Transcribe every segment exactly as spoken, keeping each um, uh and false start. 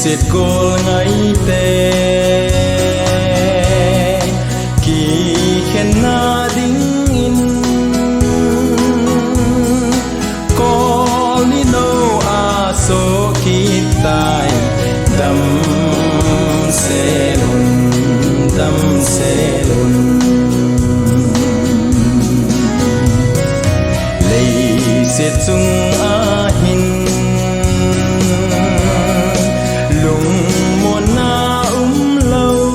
Leiset gol ngaite kikhenna dingin, kol ni nou a soh kit tai. Damsel un, damsel un. Leiset chung ahin lungmonna umlou,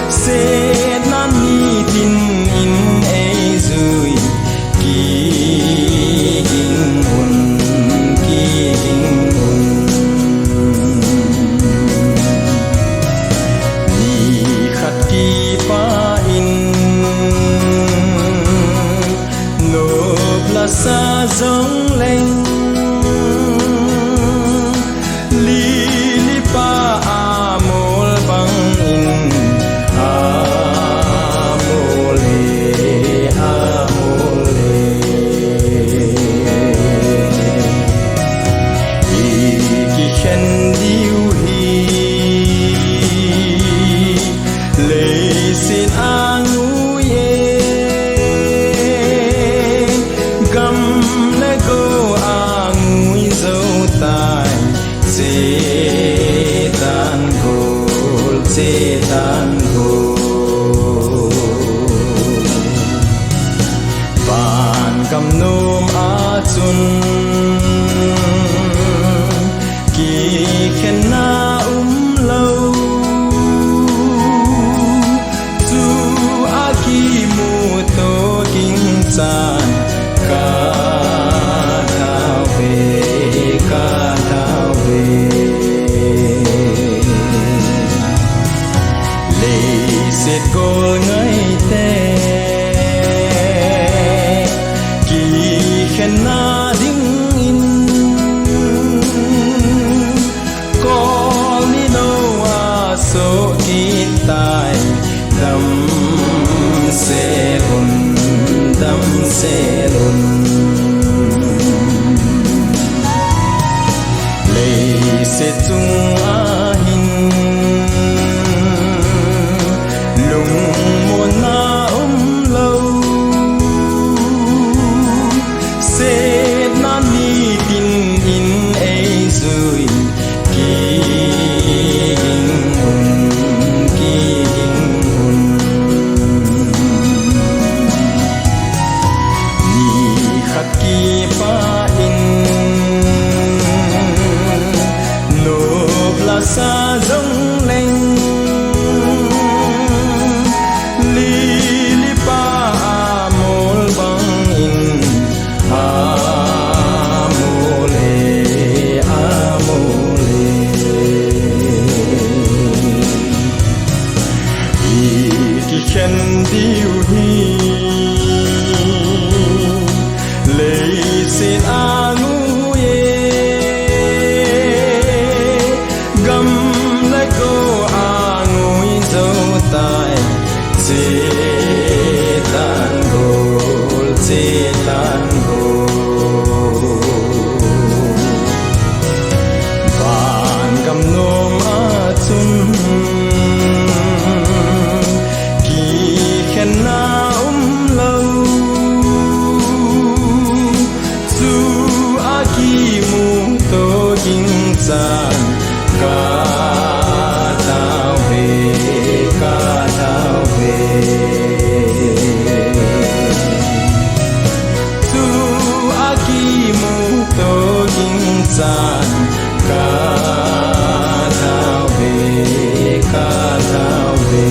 setna nitin in eijui. Kiging un, kiging un. Nikhat kipah in nop lasa jongleng, lili pa amol bangin amol e, amol e. Ikikhen diu hi leiset angui e, gam le go angui jou tai. Chetan gol, chetan gol. Vangam nom a chun kikhenna umlou, chua kimuto ding chan ka tao ve, ka tao ve. Leiset gol ngaite kikhenna dingin, kol ni nou a soh kit tai. Damsel un, damsel un. Leiset chung ahin lungmonna umlou, setna nitin in eijui. Kiging un, kiging un. Nikhat kipah in nop lasa jongleng, lili pa amol bangin amol e, amol e. Ikikhen diu hi leiset angui e, gam le go angui jou tai. Chetan gol, chetan gol. Vangam nom a chun kikhenna umlou, chua kimuto ding chan ka tao ve, ka tao ve. Chua kimuto ding chan ka tao ve, ka tao ve.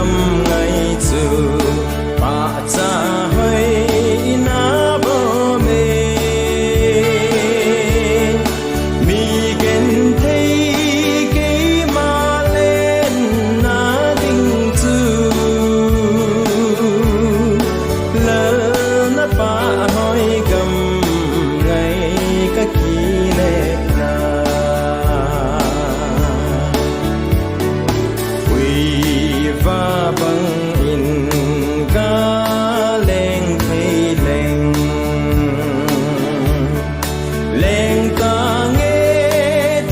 Ngai chu pahcha hoi ina bom e. Mi genthei keima lenna ding chu Lal na pah hoi gam ngai ka kinepna. Uiva bangin ga leng thei leng, leng tange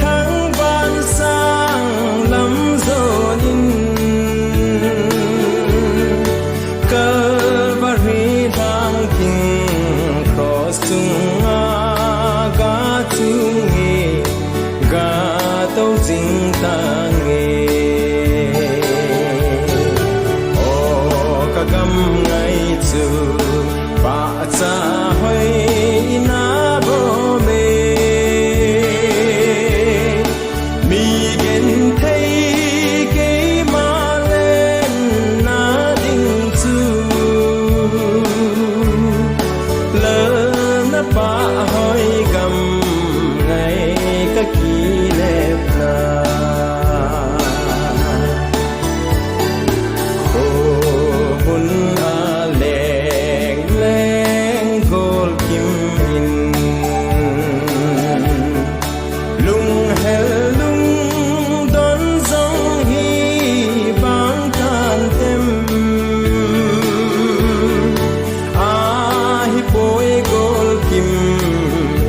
thangvah sang lam jonin, Calvary lhang ding cross chunga ga chung e, ga tou jing tange. O ka gam ngai chu pahcha hoi ina bom e. Mi genthei keima lenna ding chu Lal na pah hoi gam ngai ka kinepna. Kho hun a leng leng gol kim in, lunghel lungdon jong hi bang kan tem. Ahipoi gol kim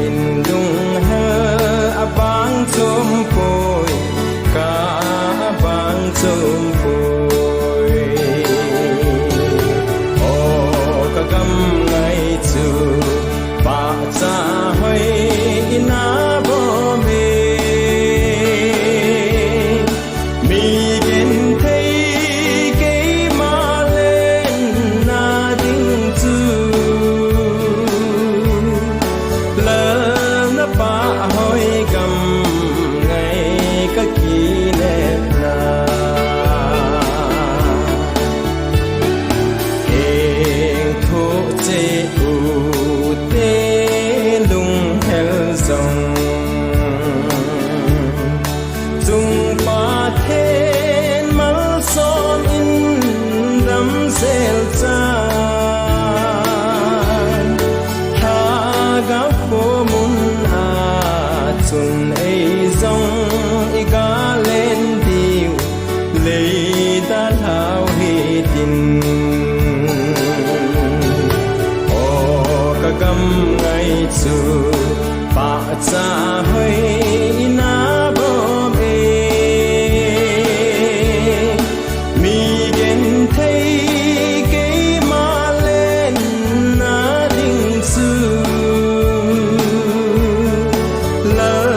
in lunghel a bang chom poi, ka a bang chom poi. O ka gam ngai chu pahcha hoi ina bom e. Mi genthei keima lenna ding chu Lal na pah hoi gam ngai ka kinepna. Heng thoh cheh u te lunghel jong, Chungpa then malsom in damsel chan, Lhagao khomun a chun ei jong i ga len diu, lei dalhau hitin. O ka gam ngai chu pahcha hoi ina bom e. Mi genthei keima lenna ding chu Lal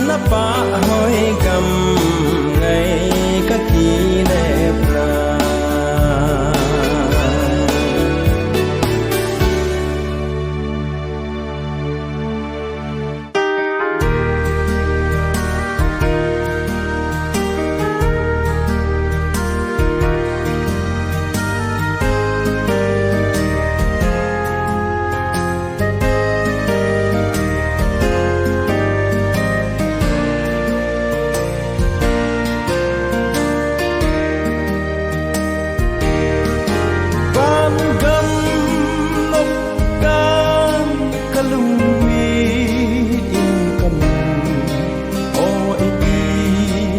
na pah hoi gam ngai ka kinepna. Van gam nop kan ka lungmin in ka mun. O iti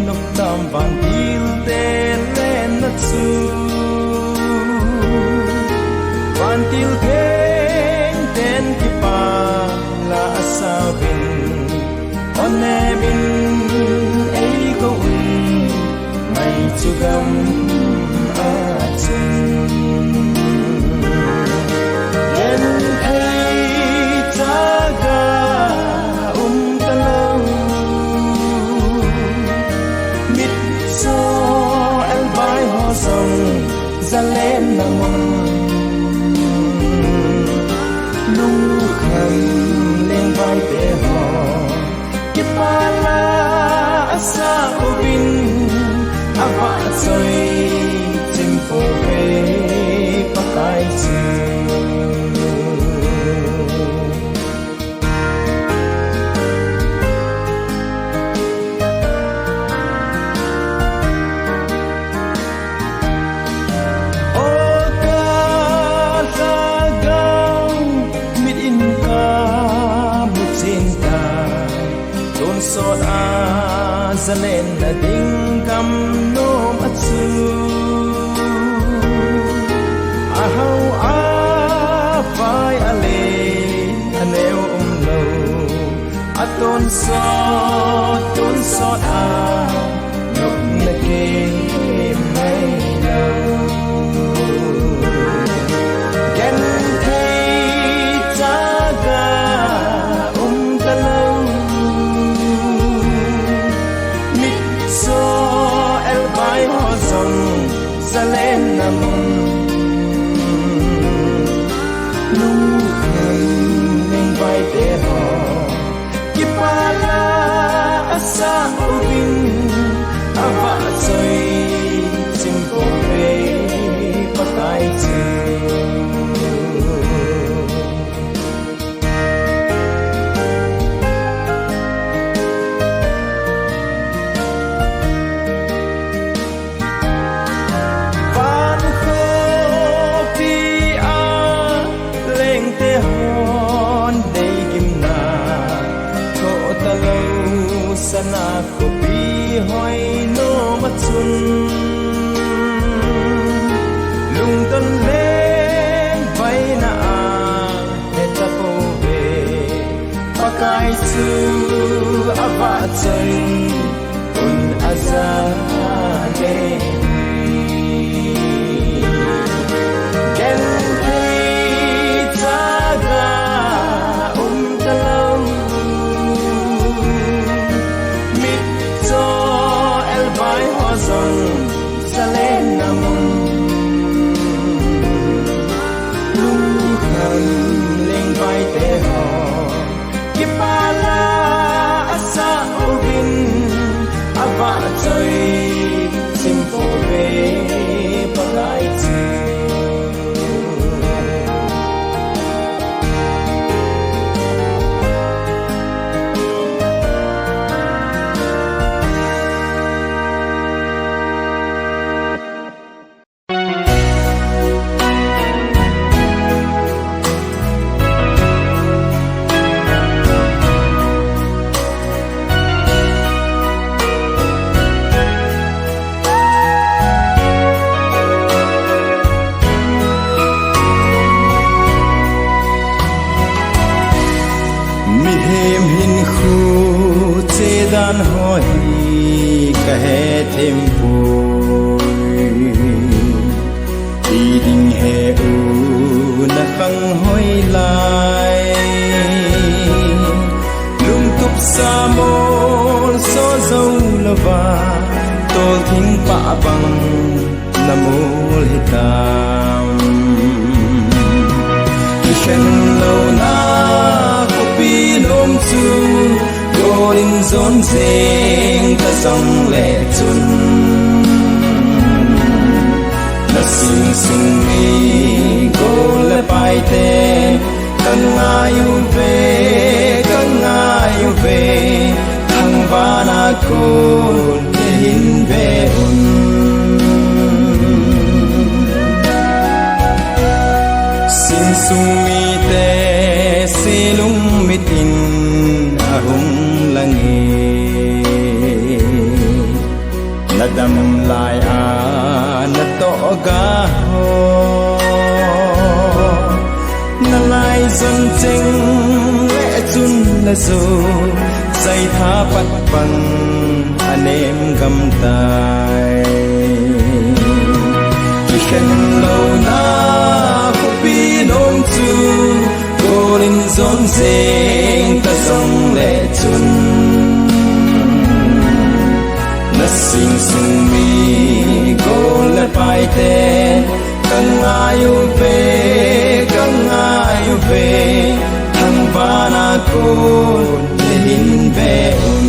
nop tam vantil te lenna chu. Vantil theng ten kipah la a sauvin. O nemin ei kou in, mai chu gam a chun. Len ei chaga um ta lou. Mit so el vai ho song, zalen na mon. Lungkham leng vai te ho. Kipah la a sa uvin, a vahchoi chim po Sot a zalenna ding gam nom a chu, a hao a vai a le a neo um lo, a tonsot tonsot a nopna kei mai lo. Genthei chaga um ta lo, mitcho elbai ho jong zalenna mun, lungkham lengvaite ho kipah la a sah uvin, a vahchoi chim pouve Pakai chu. Van khopi a lengte hon deigimna thoh ta lo, sana khopi hoi nom a chun, lungdon lengvaina a he ta pouve. Pakai chu a vahchoi un a ja le, genthei chaga um ta lo, mitcho elbai ho jong zalenna mun, lungkham lengvaite ho kipah la a sah uvin, a vahchoi chim pouve Pakai chu. Mihem hinkho che dan ho hi ka he them poi. Ti ding he u na khang hoi lai. Lungtup sa mol so zo lova, tol thing pa bang na mol hitam. Kikhen lo na khopi nom chu, gol in jon jeng ta jong le chun, na sing sung mi gol le paite ka ngai uve, ka ngai uve, thangvahna kon hin ve un. Sing sung mite se lungmit in a hung lang e. Na dam lai a na toh ga ho, na lai jon cheng le chun na jo, sai tha pat pan a nem gam tai. Kikhen lo na khopi nom chu, gol in jon jeng ta jong le chun, na sing sung mi gol le paite ka ngai uve, ka ngai uve, thangvahna kon hin ve un.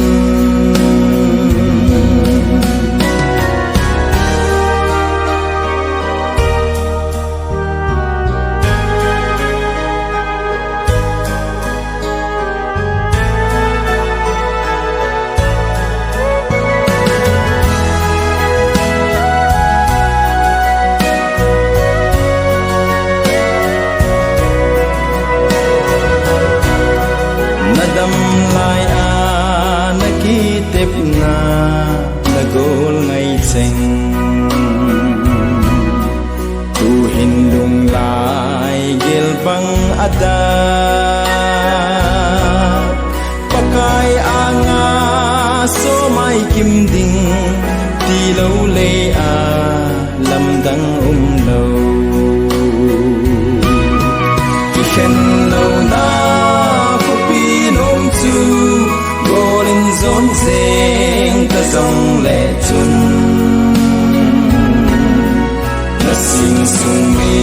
Na dam lai a na Sing sung mi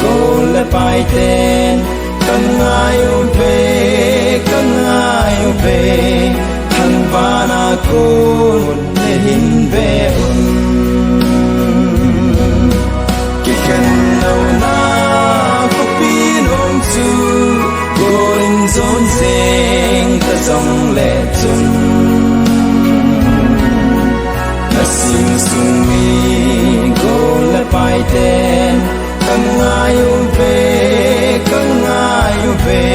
gol le pai ten, ka ngai uve, ka ngai uve, thangvahna kon nahin ve un. Kikhen louna khopi nom chu, gol in jon jeng ta jong le chun. Ka sing sung mi gol le pai ten, ka ngai uve, ka ngai uve,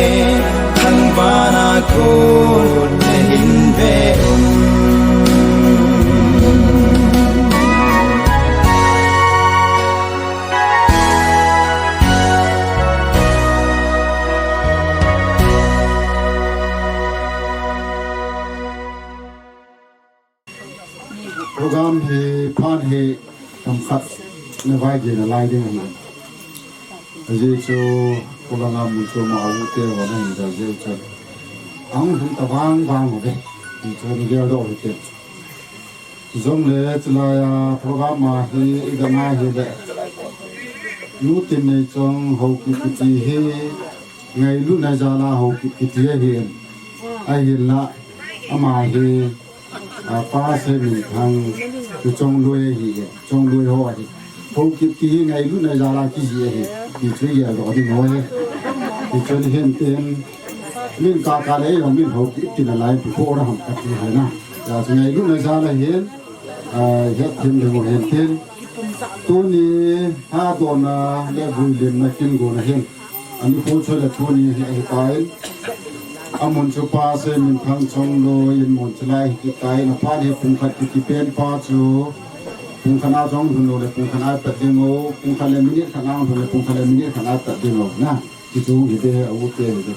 thangvahna kon nahin ve un. Program hi phat hi tam khat na vai ge na lai ding hi. Aji chu, Kolanga mun chu ma u te wa na hin da je chu. Ang hun ta vang vang ve. Ni chu ni ge do hi te. Jong le chulai a program a hi i ga ngai hi le. Nu tin nei chong ho ki ki ti hi. Ngailutna jal a Haokip kiti ahi. Ahinla, ama hi, a, Pa Seiminthang chu Chongloi ahi, Chongloi ho ahi. Haokip ti hi ngailutna jal a kiji ahi. Ti chu gel doh ding ahi. Ti chun hin tin, min ka ka le jong min Haokip tina lai pi ko ra ham ka ti hai na. Chu ngailutna jal a hin, a, het thim ding u hin tin. Tuni, ha dona le vui limna kin gona hin. Ani pu chu le tuni hi ahi tai. Amun chu Pa Seiminthang Chongloi in mun chu lai hi tai. Na pa ni pung khat ki pen pa chu. Pung khat a jong hun lo le pung khat a pat ding o. Pung khat le minute khat a hun le pung khat le minute khat a pat ding o. Na, ki chu hi te he a u te hi te.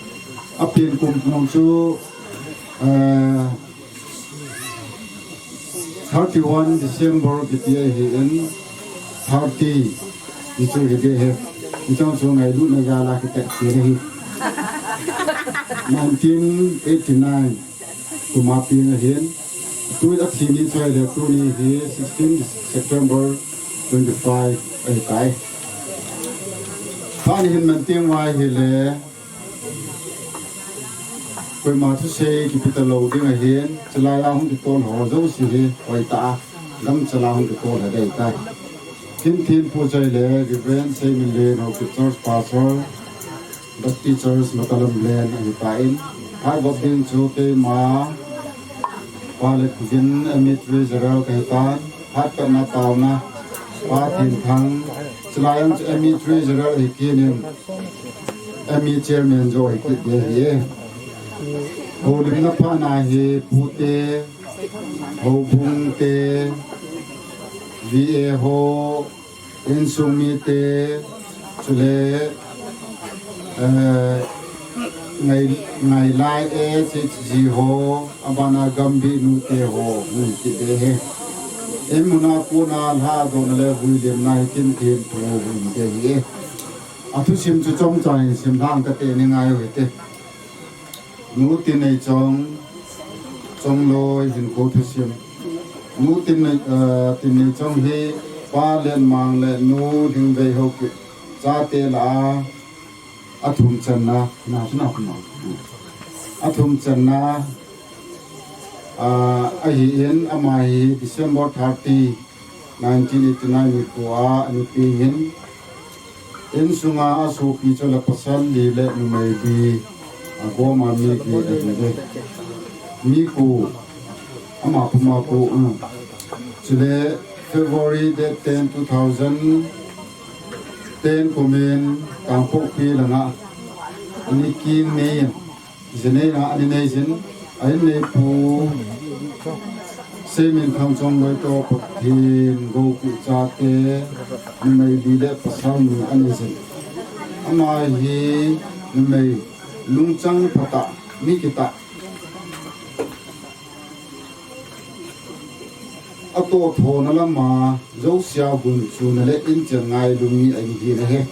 A pen kum pung chu, eh, thirty-one December kiti ahi in, thirty, ni chu hi de he, ni chong chu ngailutna jal a kitet kiti ahi. Nineteen eighty-nine, kum a peng ahin, tu a thi ni chu ahi le, tuni hi sixteen September twenty-five ahi tai. Phat ni hin man teng vai hi le, Koima thusei kipe talou ding ahin, chulai a hung kitol ho jouse hi, hoitah a, gamchal a hung kitol hi dei tai. Kin thin pu chai le, Reverend Seiminlen, Haokip Church Pastor, Baptist Church, Matalam Len, ahi tai. Phat gop ding chu keima, Pa le Khugin, Emi Treasurer kahi tan. Phat khatna taona, Pa Thinthang, chulai a chu Emi Treasurer ahi kit in, Emi Chairman jo ahi kit ding ahi. Houlimna phat na hi Pu te, Houbung te, V A ho, insung mi te, chule, eh, ngai, ngailai e, chi, chi ho, abana Gambih nu te ho, mun ti te he. Ei mun a kona lha dona le vui limna hi kin thin pu vui te hi. A thusim chu chomcha hin sim lang kate ni ngai u hite. Nu Tinneichong, Chongloi hinkho thusim. Nu Tinnei, eh, Tinneichong hi Pa Lenmang le Nu Lhingvei Haokip chate lah a, athum channa, na chu na kuma. Athum channa, ah, ahi in, ama hi December thirty, nineteen eighty-nine nikho a ana peng in, insunga asopi chu le pasal li le numei li, agoma mi li ahi le. Mi ko, ama puma ko, um. Chule February date ten, two thousand ten kumin Kangpokpi langa ani kin nei in. Jinei na ani nei jin, a inneipu Seiminthang Chongloi toh Pathen Goupi chate, numei li le pasal ni ani jin. Ama hi numei lungchang phatah, mi kitah. Atoh thona lama, jousea gunchuna le inchen ngailu mi ahi le he.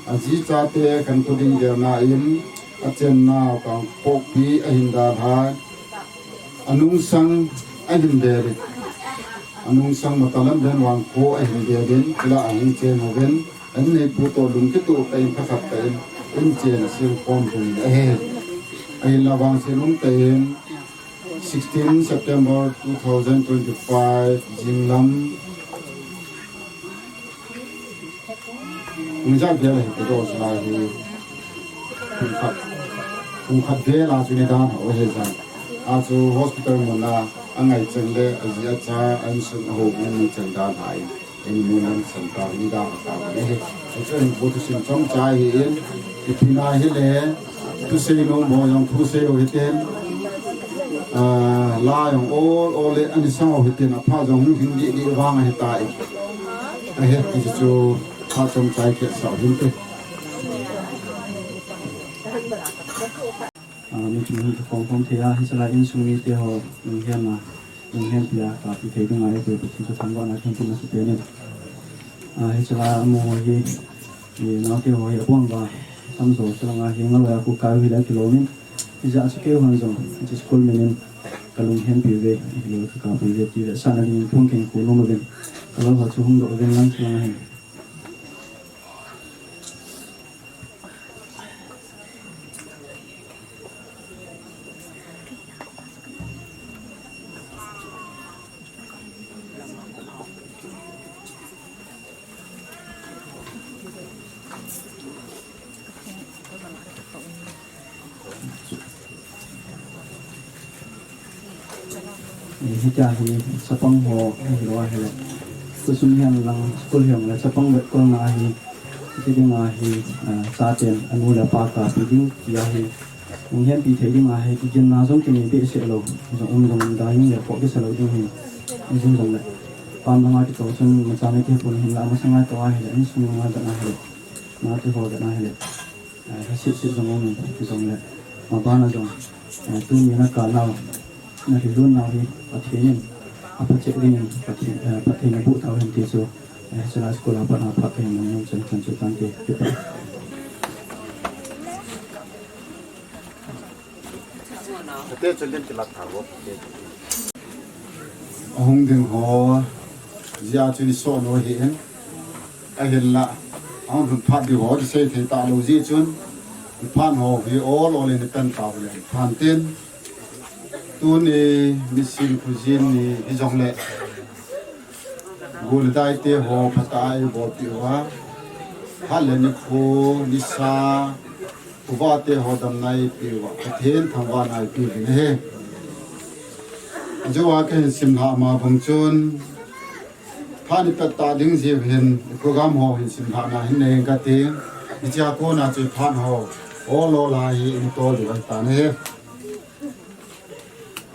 Aji chate khankho ding gelna in, achenna Kangpokpi ahin dalhan, anungsang ahin bel in. Anung sang matalam den vang kho ahin dia den, ila ahung chen ho den, an nei pu to lung kitu ta in thakhat ta in, in chen a sim khom tung in ahe. Ahin la vang chen um ta in, sixteen September two thousand twenty-five, Jinglam, Ung ja vel hi kedo sala hi. Ung khat. Ung khat vel a chu ni dan ho he jan. A chu hospital mun a angai cheng le aji acha an sun a ho mun ni cheng dan hai. Ei mun an san ta ni dan ta le he. Ei chu ei bu tu sin chom cha hi in. Ipi na hi le. Thusei nom ho jong thusei u hitin. Ah, la jong ol ol le ani sang u hitin apha jong hung hing di di vang ahi tai. Ahet kiti chu pha chomchai kit sa u hinte. Ah, mi chun hi ka khom khom thei a, hi chala insung mite ho, nung hian a, nung hian pia, ka pi thei ding a, ei pe pi thei ka thangvahna thum pi na su pe nin. Ah, hi chala mu ho hi, i naute ho hi abuang ba, tam zo chala nga hi ngal a ku ka hi la kilo min. Hi ja chu keu han jong, hi chu school min in, ka lung hian pi ve, hi lo ka ka pi ve, ti ve, sa na ding phung ken ku lo ma vin. Ka lo ha chu hung do vin lang chala nga hi. Hitia hi chapang ho hi lo a hile. Khosung hian lang school hian le chapang vet kolna hi. Ti ding a hi, ah, chaten anu le pa ka pi ding ti a hi. Nung hian pi thei ding a hi, kiginna jong kinei behseh lo. Jong um jong um da ding le pawh kisa lo ding hi. Jing jong le. Pam langa kito chun machang le kihepon hin la masanga to a hile. Insung langa dan a hile. Naute ho dan a hile. Eh, ha sit sit jong um in, jong le, ma bana jong, eh, tuni na kal nau, na rilun nau hi, Pathen in, apha cheh ding in, Pathen, eh, Pathen in abuh tau hen ti chu, eh, Sunday school a pat a phat ka hin nung nung chen chen chu tante, kipa. Ate chun din kilat tha bo. Ahung ding ho, jia chu ni so no hi in. Ahinla, ahung lhun phat ding ho, kisei thei ta lo jeh chun, i phat ho hi ol ol in i pen ta le, phan tin, tuni nisim khojin ni hi jong le, gul dai te ho, phat a i bol pi uva, phat le nikho, nisa, uva te ho dam nai pi uva, Pathen thangvah nai pi uvin ahi. Ajo a ka hin sim lha ma bang chun, Phat i pet ta ding jeh hin, program ho hin sim lhahna hin nei ka ti. Hichea kona chu phat ho, ol ol a hi in tol diu ahi tan ahi.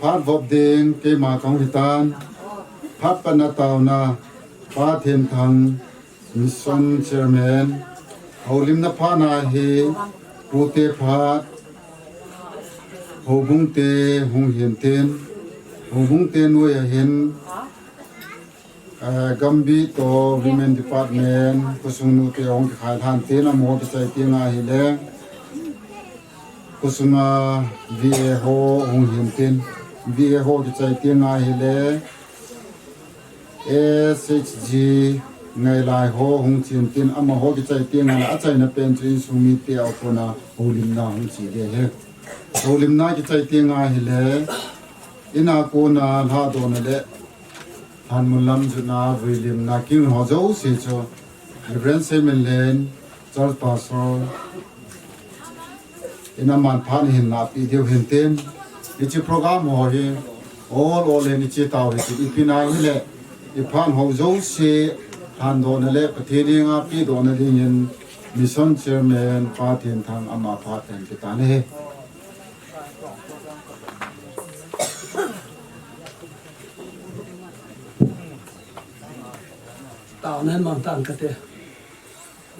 Phat vop ding, keima kahung hi tan. Phat patna taona, Pa Thenthang, Mission Chairman. Houlimna phat na hi, pute phat, houbung te hung hin tin. Houbung te noi a hin, Eh, Gambih toh Women Department, khosung nute hung kikhai lhan tin amaho kichai teng ahile, khosunga V A ho hung hin tin, V A ho kichai teng ahile, S H G ngailai ho hung chen tin, amaho kichai teng ahile, achaina pen chu insung mite a kona houlimna hung che ding ahi. Houlimna kichai teng ahile, ina kona lhadohna le Lhanmun lam jutna, vuilimna, kin ho jouse chu Reverend Seminlen, Church Pastor, in aman phat hin lapi diu hin tin. Hiche program ho hi, ol ol in hiche tau hi tin, ipi na hile, i phat ho jouse, lhandohna le Pathen henga pedohna dingin, Mission Chairman, Pa Thenthang ama phat in pe tan ahi. Taona mang tan kate.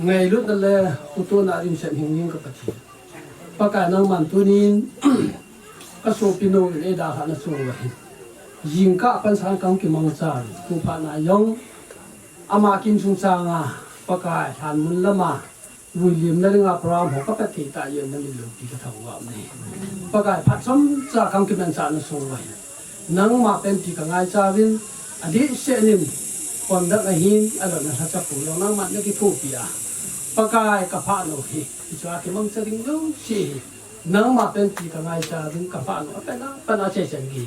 Ngailutna le kutona rimset hing hing ka Pathen. Pakai nangman tunin ka sopi nou in eidalhah na chung uva hin. Jingkah pansan kahung kimangcha, tu phat na jong ama kin chungchanga Pakai lhanmun lama vuilimna dinga program ho ka pet thei ta jeh in na min loupi ka thangvah u ahi. Pakai phat chomcha kahung kimanchah na sung uva hin. Nangma penpi ka ngaicha uvin, Adih seh nin, pondal ahin, alona lhacha pu jong nangman nakithopi a. Pakai ka phat u hi, hichu a kimangcha ding jouse hi. Nangma penpi ka ngaicha ding ka phat u, apen a, pen a chechan gei.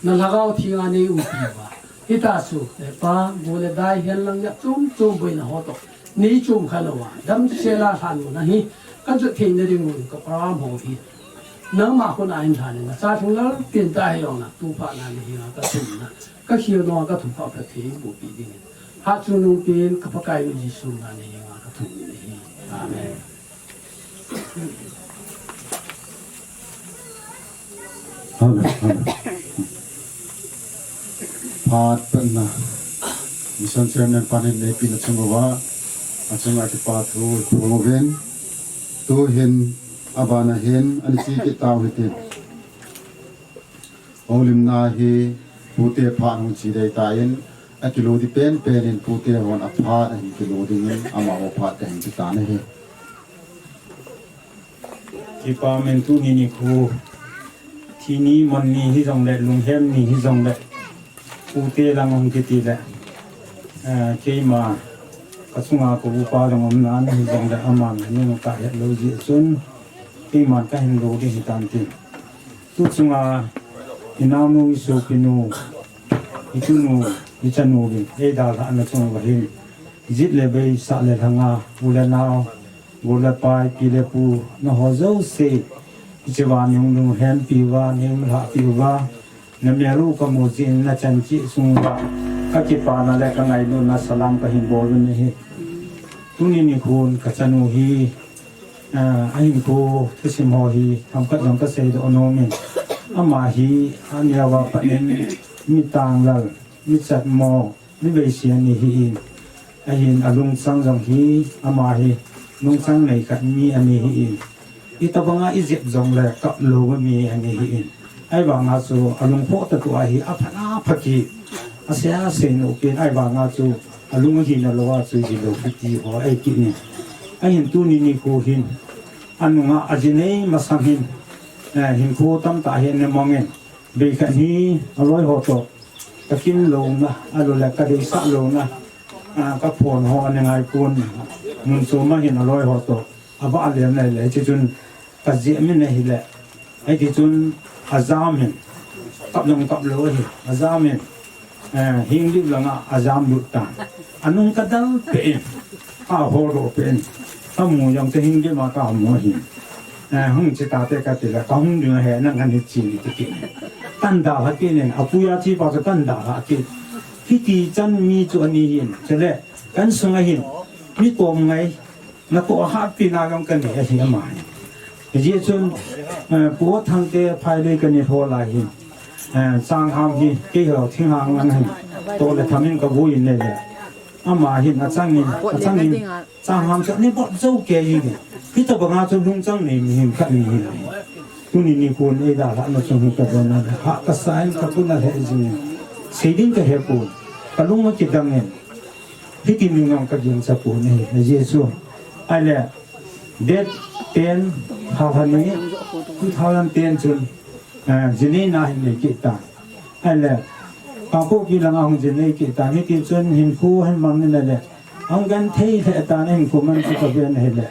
Na lhagao theng a nei umpi uva. Hita chu, le pa, go le dai, hihen lang jat chom chom boina ho toh. Nei chom kha lou a, damsel a lhan u na hi, ka jot theina ding un ka program ho hi. Nangma khut a hin lhan in, na cha thung lal, tin ta hi jong na, tu phat na ni hi nga ka thum na. Ka khel nung a ka thum pha pha thei bu pi ding. Hatchungnung pen ka Pakai u Jesu min a nei nga ka thum in ahi. Amen. Amen. Amen. Phat pen na. Mission Chairman panin neipina chung uva, achunga kipa thu phonguvin. Tuhin, abana hin, ani chi kit tau hitin. Houlimna hi pute phat hung chi dei tan, akilo di penpen in pute hon aphat ahin kilo dingin amaho phat kahin ti tan ahi. Kipa min tuni nikho, thi ni, mon ni hijongle, lunghem ni hijongle, pute lang hung kiti le, eh, keima ka chunga ka upa jong umna hijongle, aman nung ka het lou jeh chun, keiman kahin lo ding hitan tin. Tu chunga, i naonu, i sopinu, i tunu, i chanu vin, ei dalhahna chung uva hin, jit le bei, sah le lhanga, u le nao, gol le pai, pi le pu, nangho jouse, hiche uva nei lungsempi uva, nei lhahpi uva, na mel u ka mu jeh in na chan cheh sung uva, ka kipana le ka ngailutna salam kahin bol u ahi. Tuni nikhon ka chanu hi, Ah, ahinkho thusim ho hi themkhat jong ka seidoh nom in. Ama hi, aneo a pat in mi tanglal, mi chatmo, mi veise ani hi in. Ahin alungchang jong hi, ama hi, lungchang nei khat mi ani hi in. Itobanga i jep jongle kap lou mi ani hi in. Ahivanga chu alungpho tah tua hi aphat a pha kit. Asei a sei nom pen ahivanga chu alung ahina lou a chu hilou kiti ho ahi kit in. Ahin tuni nikho hin anunga ajinei masang hin, eh, hinkho tamtah hi ana mang in. Bei khat hi aloi ho toh takin louna, ahilou le kadeisah louna, ah, kaphon ho ana ngai pon. Mun chom a hin aloi ho toh avah lel nai le, hiche chun ka jep min ahile, hiti chun ajam in, kap jong kap lou ahi, ajam in, eh, hinglip langa ajam lut tan. Anung ka dal peh in, ka hol doh peh in, ka mu jong chu hinglip a ka mu ahi. Eh, hung che tate ka ti le, ka hung ding ahi, nang ani chi ni ti kit in. Kan dalha kit in, apui a che pa chu kan dalha kit. Hiti chan mi chu ani hin, chule, kan sunga hin, mi kom ngai, natoh a hatpina jong kanei ahi ama hi. Hijeh chun, eh, Pu Thangte phailei kanei ho lai hin. Eh, changham hi, keiho thinghang lang hin. Toh le tham in ka vui in le le. Ama hin achang in, achang in, changham chu ani bol jou kei in. Hitobanga chu lungchang nei mihem khat ahi. Tuni nikhon ei dalhahna chung hi ka don a, ha ka sa in ka puna lheh jing in. Sei ding ka he pon. Ka lung akidang in. Hiti ning jong ka gingcha pon ahi, Jesu. Ahile, date ten, tha lha ni, two thousand ten chun, eh, jinei na hin nei kit tan. Ahile, Kangpokpi langa hung jinei kit tan, hiti chun hinkho hin mang in ahile, ahung genthei lheh tan, hinkho man chu ka ven ahile.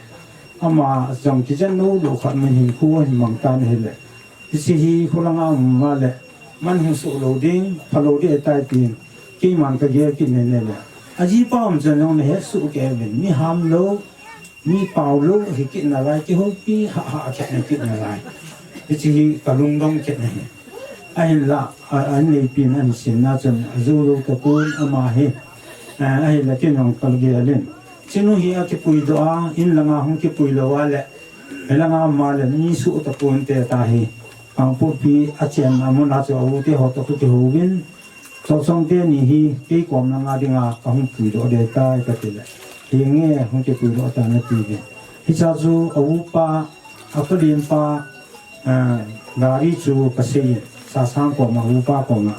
Ama jong kijen lou lou khat min hinkho hin mang tan ahile. Hiche hi kholanga um a le, man hung soh lou ding, phalou ding ahitai tin, keiman ka gel kit in ahile. Ajipa um chan jong nahet soh kei uvin, mi ham lou, mi pao lou, hi kit nalai, kihoupi, ha, ha, kit na kit nalai. Hiche hi ka lungdong kit na hi. Ahinla, a, an neipin an sinna chun, ajou lou tapon ama hi. A, ahinla kin jong ka gel in. Chinu hi akipuidoh a, in langa hung kipui lou a le, Helanga ama le mi suh tapon te ta hi. Kangpokpi a chenna mun a chu a u te ho toh khu kihouvin. Chawchawng te ni hi kei kom langa dinga ka hung puidoh ding tai ka ti le. Hi nge hung kipuidoh ta na ti ve. Hicha chu a upa, a palen pa, ah, gari chu ka sei in. Sasang kom a upa kom a.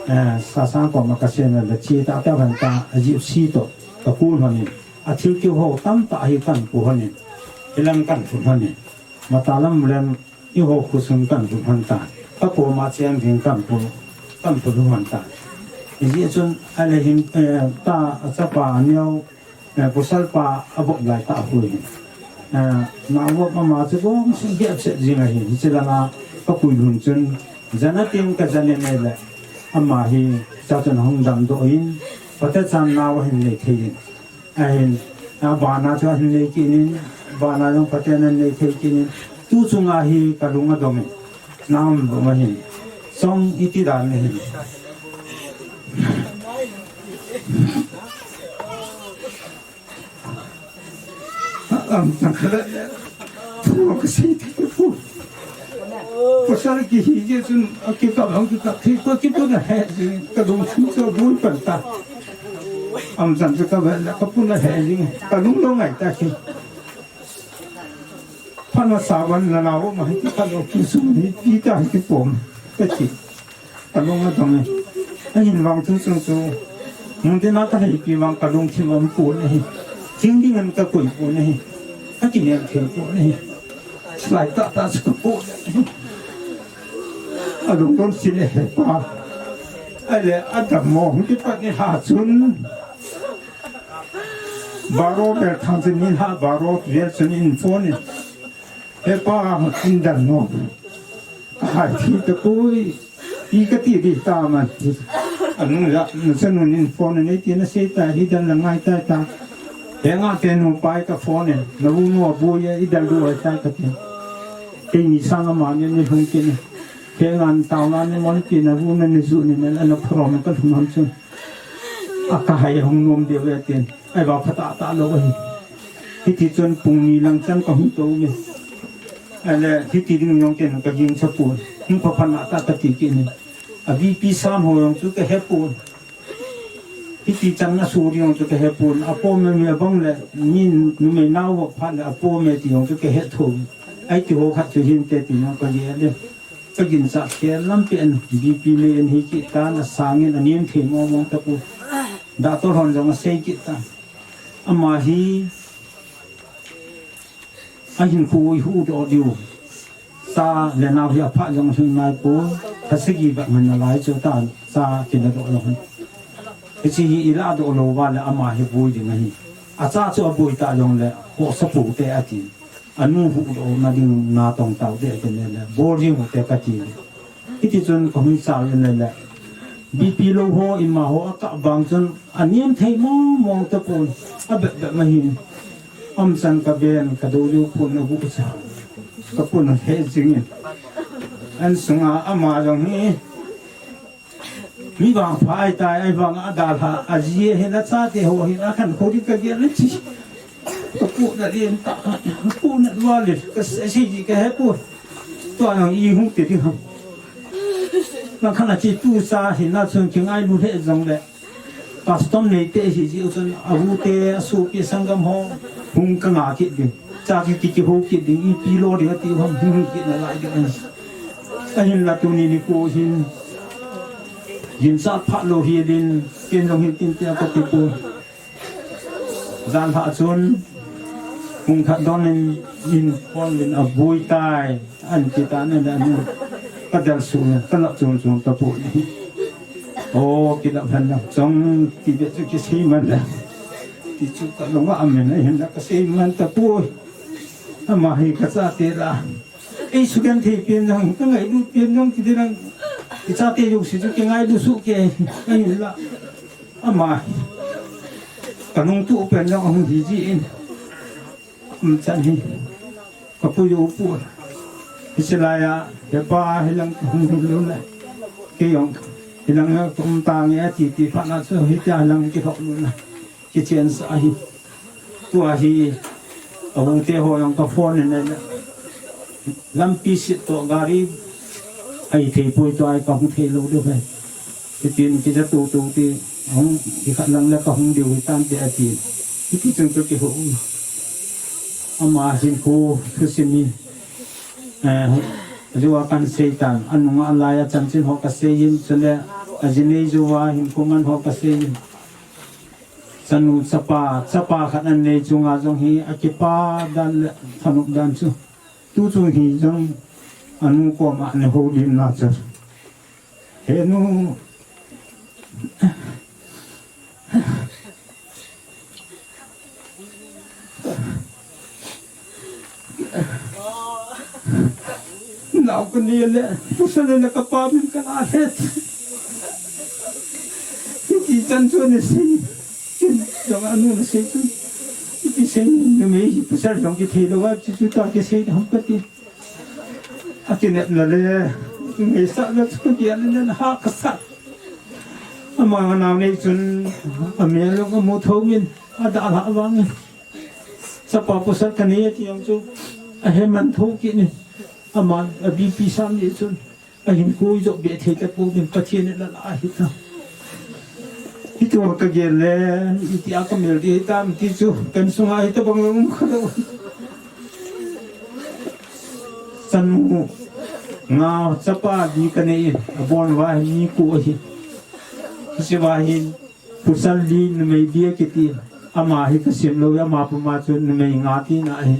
Ah, Sasang kom a ka sei na le chi ta ta van ta a Gypsy toh ka kun hon in. A thil kihou tamtah hi kan pu hon in. Hilang kan pu hon in. Matalam lem, i ho khu sung kan pu hon tan. Ka koma cheng ding kan pu, kan pu hon tan. Hijeh chun, ale hin, eh, ta, achapa, aneo, eh, pasalpa, abop lai tah hui. Eh, na abop ama chu gong sing gep set jing ahi, hiche langa, kapui lhun chun, jana tin kajan in ahile, ama hi, cha chun ahung damdoh in, phatechan nao ahin nei thei in. Ahin, abana chu ahin nei kit in, abana jong phaten ahin nei thei kit in, tu chunga hi kalung adong in, na um lou ahin. Song iti dan ahin. Am, tang khala le. Thu kasei thei poi. Pasal kihi jeh chun, akikap, akikap thei poi, kitu na he jing, kalung thu chu aboi pan ta. Am, chan chu kavet le, kapu na he jing, kalung lou ngai ta ki. Phat masa val na nao ma hi kikap lou, kisum hi, kita hi kipom, kati. Kalung adong e. Ahin vang tu chung chu. Mun tin a kaheipi vang kalungthim a um pon ahi. Thing ding in kakoi pon ahi. Kakinem thei pon ahi. Lai tah tah chu kapon ahi. Alungdon sil e hepa. Ahile adammo hung kipat ni lha chun. Baro bel thang chun ni lha baro vel chun in phone in. Hepa, in dal nom. Kahai thei tapoi. Ipi kati ding tam ati. Anu la, nachanun in phone nei tin asei tai, hi dal la ngai tai ta. Henga tenu pai ka phone in. Na u nu aboi a, i dal diu ahitai kati. Keini sanga mani nei lhung kit in. Henga tao la nei mon kit in, na u na nei ju in, na, na prom ka lhung ham chu. Akahai hung nom diu ve tin. Ahivang phatah tah lou ahi. Hiti chun pung ni lang chan kahung tou e. Ahile hiti ding jong ken kagingcha pon. Hung pha pha na ta kati kit in. A BP san ho jong chu kahe pon. Hiti chan a sur jong chu kahe pon. Apom e mi abang le, mi numei nao phat le apom e ti jong chu kahe thou. Ahi ti ho khat chu hinte ti jong kagel e. Kaginchat khel lampi in BP nei in hi kit tan, asang in anem thei mong mong tapoi. Doctor hon jong asei kit tan. Ama hi ahinkho i huhdoh diu. Cha le nao hi apha jong hing nai poi. Lha sagi bep hin nalai chu ta, cha kila doh jong hin. Hiche hi i ladoh lou uva le ama hi boi ding ahi. Acha chu aboi ta jong le, khohsa pou te ati. Anu huhdoh na ding natong tao te ati le le. Bol ding u te kati le. Hiti chun kahung chal in le le. BP lou ho, ima ho akah vang chun anem thei mong mong tapon. Abep bep ma hin. Am chan kaven, kadou diu pon agu cha. Kapon ahe jing in. An sunga ama jong hi. Mi vang pha ahitai, ahivang adalha, aji ahin, achate ho ahin, akhankho ding kagel le chi. Kapona len ta, kapona vale, kasei ji kahe poi. Tua nang i hung te ding ham. Nang khan achi tu sa hin na chun kingailu le jong le. Custom nei te hi ji u chun, ahu te, asopi sanggam ho, hung kanga kit ding. Cha ki ki ki ho kit ding, ipi lo ding ati u ham, hung kit nalai ding. Ahinla tuni nikho hin. Ginchat phat lou hi din, ken jong hin tin tia kati poi. Jan lhah chun, hung khat don in, in phone in aboi tai, an ti tan in, an kadal su, kalap chun chun tapoi. O, kilap hen lang, chong, ti be chu kisei man lang. Ti chu kalung a amen, ahin la kasei man tapoi. Ama hi kachate la. Ei sugenthei pen jong, kangailut pen jong, kiti lang, kichate jouse chu kingailu soh kei, ahinla. Ama, kanungtup pen jong ahung hi ji in. Um, chan hi, kapu jou pon. Hiche laiya, hepa hilang kahung lhun le. Kei jong, hilang a kaum tange ati, ti phat na chu, hitia hilang kihou lhun le. Kichen sa ahi. Tua hi, ahu te ho jong ka phone in le. Lampi sit toh gari. Ahithei poi tua hi kahung thei lou diu ve. Hitin kija tu tu ti. Hung, kikhat lang le kahung diu hitan te ati. Hiti chun kakihou. Ama hinkho thusim hi. Eh, ajou a kahin sei tan. Anunga alai a chanchin ho kasei in. Chule, aji nei jou a hinkho man ho kasei in. Chanu chapa, chapa khat anei chunga jong hi akipa dan le thanop dan chu. Tu chung hi jong anu koma ana houlimna chu. He nu, Nau ka ni le, pasal le ka pa min ka la het. Hiti chan chu ni si. Chin, jong anu na si tu. Hiti sen ni me hi pasal jong kithei lou a, chu chu ta kisei ham kati. Akinepna le, ngaisahna chu ka gel le ha ka sa. Ama nau nei chun, amel jong amu thou min, adalhah vangin. Chapa pasal ka nei ati jong chu, ahe man thou kit in. Ama, a B P sang ni chun, ahin koi jo be thei ta pouvin Pathen in ala ahi ta. Hitia ka gel le, hitia ka mel ding tam ti chu, ka insunga hitabang um kha lou. Chanu nga chapa li ka nei in, abon uva hi mi ko ahi. Hiche uva hin, pasal li numei li akiti. Ama hi ka sim lou, ama puma chu numei nga tina ahi.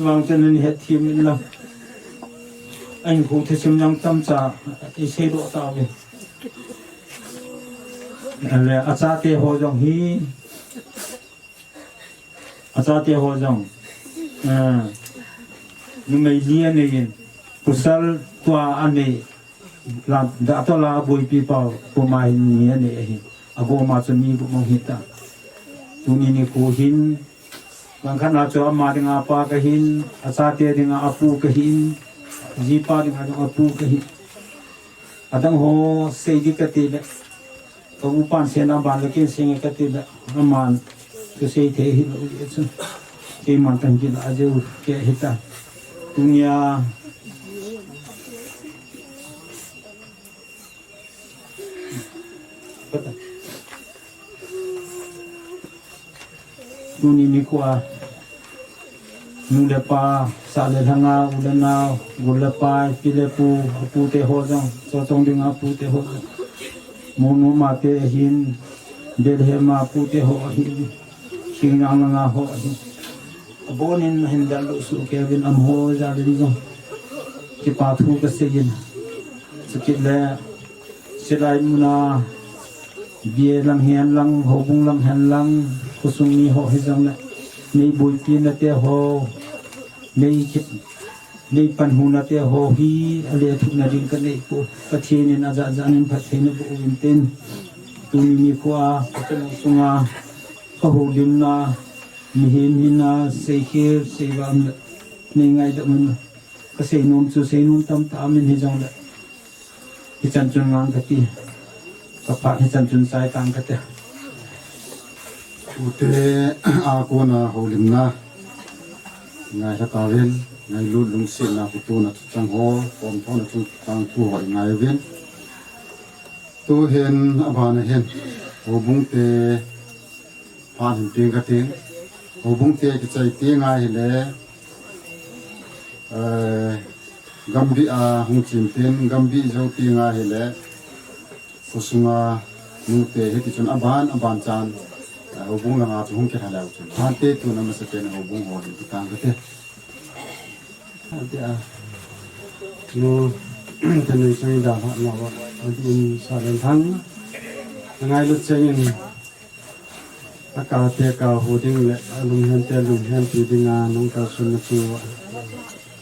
Vang chun ani het thim in lang. Ahin kho thusim lang tamcha, i sei doh tauve. Ale, achate ho jong hi, achate ho jong, eh, numei li anei in, pasal tua anei, la, da to la boipi pa, puma hin ni anei ahi. Agoma chu ni bu mong hita. Tuni nikho hin, langkhat na chu ama dinga pa kahin, achate dinga apu kahin, jipa dinga jong apu kahin. Adang ho sei ding kati le, ka upan seina ban le kin seng kati le, aman chu sei thei hilou e chu. Keiman kan kila jeu ke hita. Tunia, tuni nikho a, nu le pa, sah le lhanga, u le nao, gol le pai, pi le pu, apute ho jong, Chotong dinga apute ho jong, Monu mate ahin, Bethlehem a apute ho ahin, Singnang langa ho ahin. Abonin ahin daldoh soh keiyuvin, amaho jal in jong kipa thu kasei in. Chukit le, Silai muna, bia lang hen lang, houbung lang hen lang, khosung mi ho hijongle, nei boipi nate ho, nei kit, nei panhu nate ho hi, alethuhna ding kanei poi, Pathen in ajat jat in phatthei naboh uvin tin. Tuni nikho a, ka chanu sunga, ka houlimna, mihem hina, seikhel, seivah, nei ngaidoh un. Ka seinom chu, seinom tamtah aum in hijongle, hichan chun ngang kati. Ka phat hichan chun chai tang kati. Ute a kona houlimna ngailha tauvin, ngailut lungsetna kutona thuchang ho, pomthona thuchang thu ho i ngai uvin. Tuhin abana hin, houbung te phat hin peng kati. Houbung te kichai teng ahile, eh, gambih a hung chim tin, gambih jou teng ahile, khosunga nute hiti chun aban, aban chan, eh, houbung langa chu hung kilha leu chun. Phante tuna masapen houbung ho ding kitang kati. Ati a, nu, tenu chang da ha na wa, ati in sa len thang. Ngailut cheng in, aka te ka hu ding le, alunghen te lunghen pi ding a, nung ka sun na chu wa.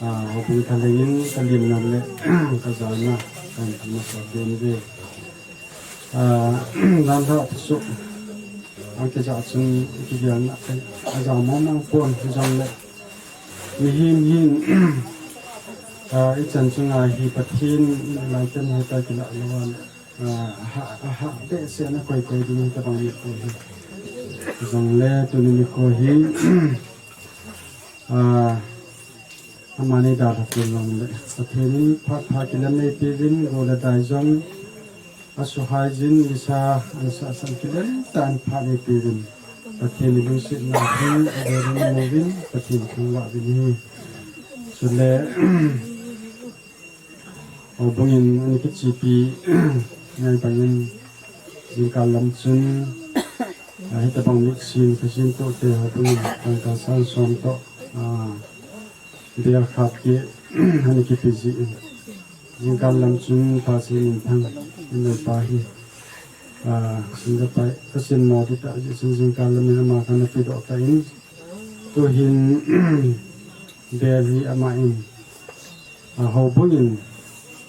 A, houbung thaleng in, ka limna le, ka jana, kan masa den ve. Ah, dan tha su. Ang kija chun kigelna te. Aja mong mong pon hijongle. Mihem hin. Ah, ichan chunga hi Pathen lai ten hita kila lou a le. Ah, ha, ha, behseh na koi koi ding hitabang nikho hi. Hijongle tuni nikho hi. Ah, Amani dalha peh lou le. Pathen in phat pha kilem nei peuvin, gol le dai jong. Asuhai jin, nisa, ansa san kilem tah in phat nei peuvin. Pathen in lungsetna hi, adeiyin amu uvin, Pathen thangvah uvin ahi. Chule, houbung in ana kichepi ngai bangin jingkah lam chun, ah, hitabang mitsin, khasin toh te houbung in tangka sang som toh, ah, bel khat keh ana kipe jin. Jingkah lam chun Pastor Minthang in pa hi. Ah, sinja pai, ka sin mo ti ta, ji sin sin ka la min ama ka na pi do ta in. Tu hin, bel hi ama in. Ah, ho bung in,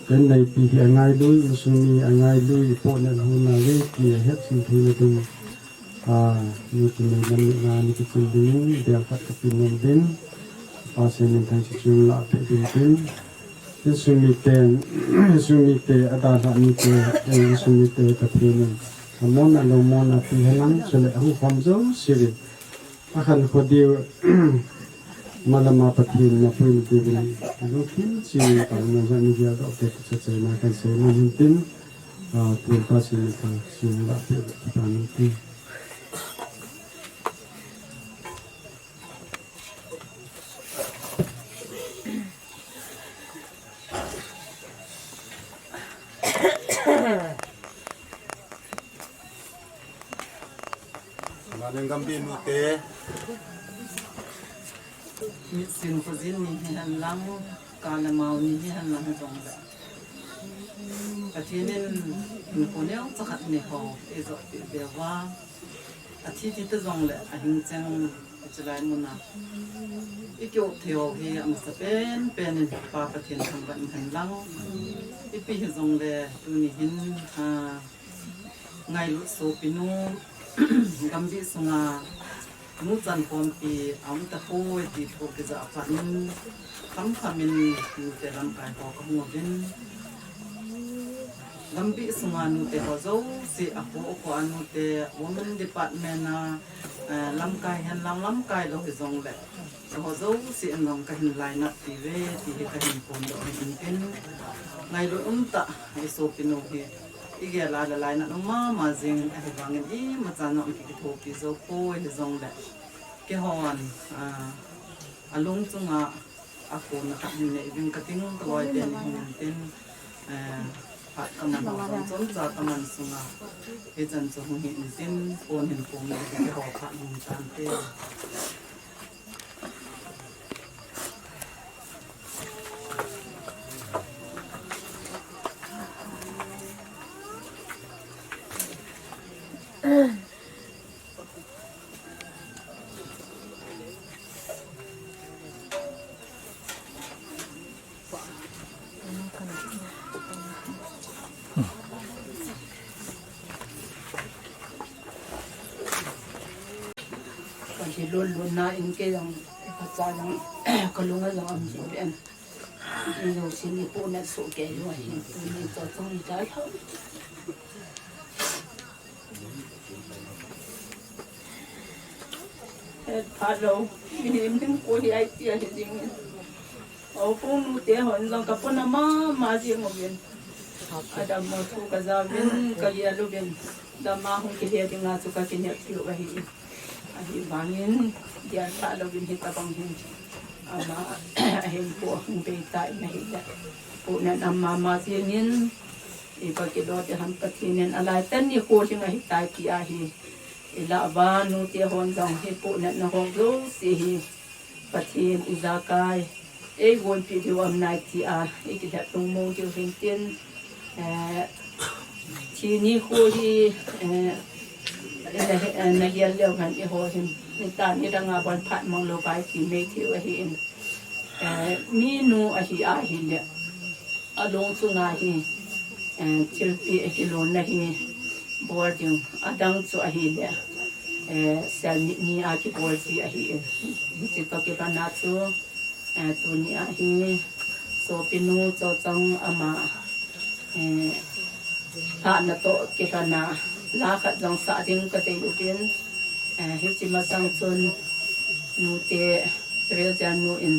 ken nei pi hi a ngai lui, insung mi a ngai lui, po ne hu na le, ki a het sin thi na ding. Ah, ni ki nei na mi na ni ki chin ding, bel khat ka pi nom ding. Pa sin min thang si chung la pe ding ding. Insung mite, insung mite, adalha mite, eh, insung mite Pathen in amon a lomon a pi henlang, chule ahukhom jouse uvin. Akhankho diu, malama Pathen in apui diuvin, lungthim chingin taona jat ni dia doh te kichachaina kahin sei nom in tin, ah, tun pa sin kan sin la pe ta in tin. Manin Gambi nute. Mitsin khojin ni hi henlang, kalamau ni hi henlang jongle. Pathen in hinkho neocha khat nei ho, eijoh peh uva. Athi thi ta jongle, ahing cheng, chulai mun a. I kiop thei ho hi, amasapen, pen in Pa Pathen thangvah in hen lang. Ipi hijongle, tuni hin, ah, ngailut sopinu, Gambi sunga, nu chankhompi, aum tapoi ti thu kijah phat in, khamkham in, nute lamkai ho kahung uvin. Gambi sunga nute ho jouse, akho, akho a nute, women department a, eh, lamkai henlang, lamkai lou hijongle. Ho jouse in jong kahin lainat piuve, ti hi kahin phondoh in tin. Ngailut umtah, i sopinu hi. I gel a le lainat um mama jing in ahivangin imacha jong ki, kithopi jou poi hijongle. Keihon, ah, alung chunga, akhona khat hin nei uving kating kaloi teni hung in tin. Eh, phat kaman ho jong chomcha kaman sunga. Hichan chu hung hi in tin, phone hin phone in tin, keiho phat hung tan te. Ka hi lun lun na in kei jong, ka cha jong, ka lung a jong am jo len. Ni lo sin ni pu na so kei lo hin, pu ni to tong ni ta lo. Het phat lou, mihem hinkho hi ahi tia hi ding in. Aw, pu nute hon jong ka puna mama jing uvin. Adammo thu ka ja uvin, ka gel uvin. Dam a hung kile dinga chu ka kinep piu ahi. Ahivangin, gel phat louvin hitabang hin. Ama, ahin pu hung bei ta in ahile. Pu nan am mama jing in. Ipi kilo te ham Pathen in alai teni kho hing ahitai ti ahi. Ilah uva nute hon jong hi pohnatna ho jouse hi Pathen ijakai eigonpi diu aum nai tia ikilhep lungmong diu hin tin, eh, thi ni kho hi, eh, na, eh, na gel leu hen eiho hin nitan nidang a bon phat mang lou vai ti mei thei u ahin, eh, minu ahi ahile. Alung chunga hi, eh, thilpeh kilonna hi bol ding, adang chu ahile, eh, sel mit ni a kibol ji ahi in. Hiche toh kilhonna chu, eh, tuni a hi, sopinu Chochang ama, eh, lhahna toh kilhonna la khat jong sah ding kadei uvin, eh, hiche masang chun nute Treasure nu in,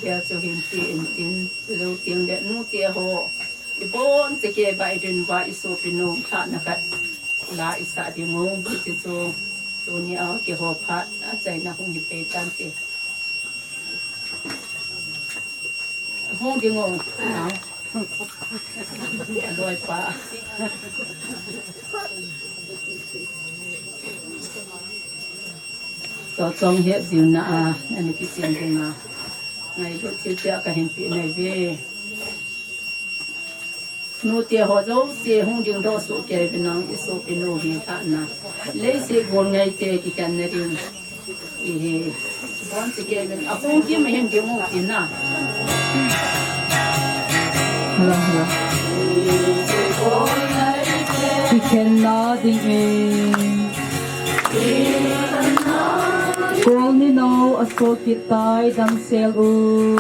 bel chu hin pe in tin, chujou teng le nute ho, ibon cheh kei uva, idin uva, isopinu lhahna khat la isah ding u, hiche chu tuni a keiho phat achaina hung hi pei tante. Hung ding u, nao. Aloipa. Chochang hetjingna a, nani kichen dinga. Ngailut thil tia kahin pe nai ve. Nute ho jouse hung dingdoh soh kei uvin lang, i sopi nu hi lhahna. Leiset gol ngaite kikhenna ding. Ihi. Bon si kei uvin. Ahung kim hin ding u tina. Hala, hala. Kikhenna ding e. Kol ni nau asoh kit tai, damsel un.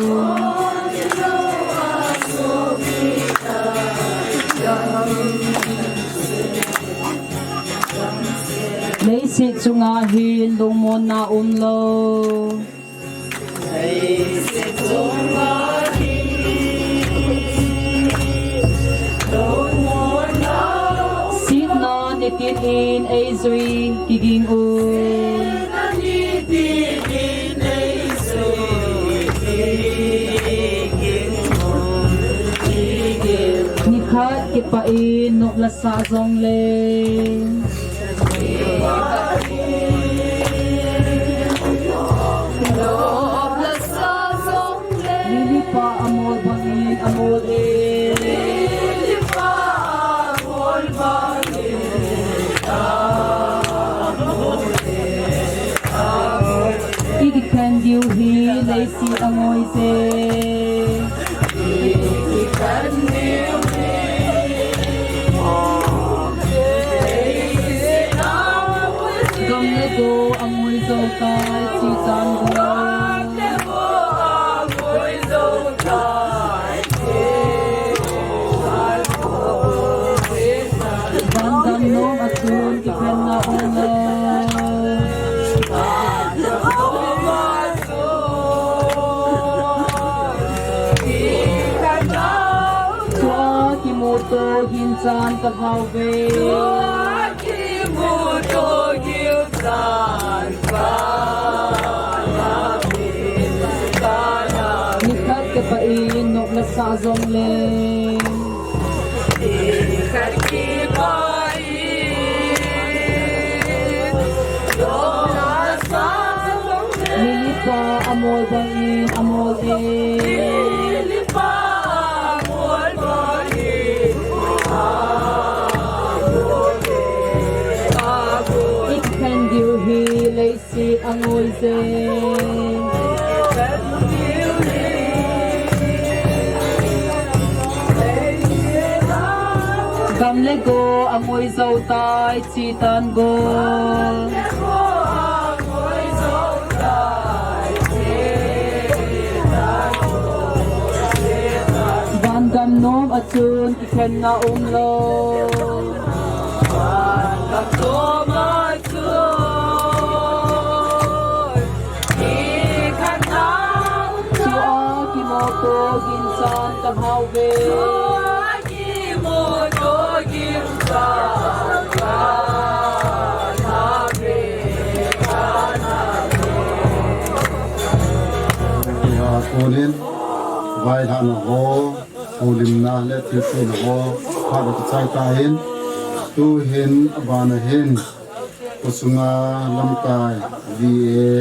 Leiset chunga hin lungmonna umlou. Sitna nitin in eijui kiging un. Nikhat kipah in nop la sah jongle. Lily pa amol bangin amol e. I kikhen diu hi leiset angoi je. Gam le go angoi jou tai, chi tan go. Van dam nom a chun kikhenna umlou. Tua kimuto ginchan ka hauve. Nikhat kipah in nop la sah jongle. Lily pa amol bangin amol e. I kikhen diu hi leiset angoi je. Gam le go angoi jou tai, chi tan go. Van dam nom a chun kikhenna umlou. Tua kimuto ginchan ka hauve. Tunin vailhahna ho, houlimna le thilsohna ho, phat le kichai tahin, tuhin abana hin, khosunga lamkai, D A,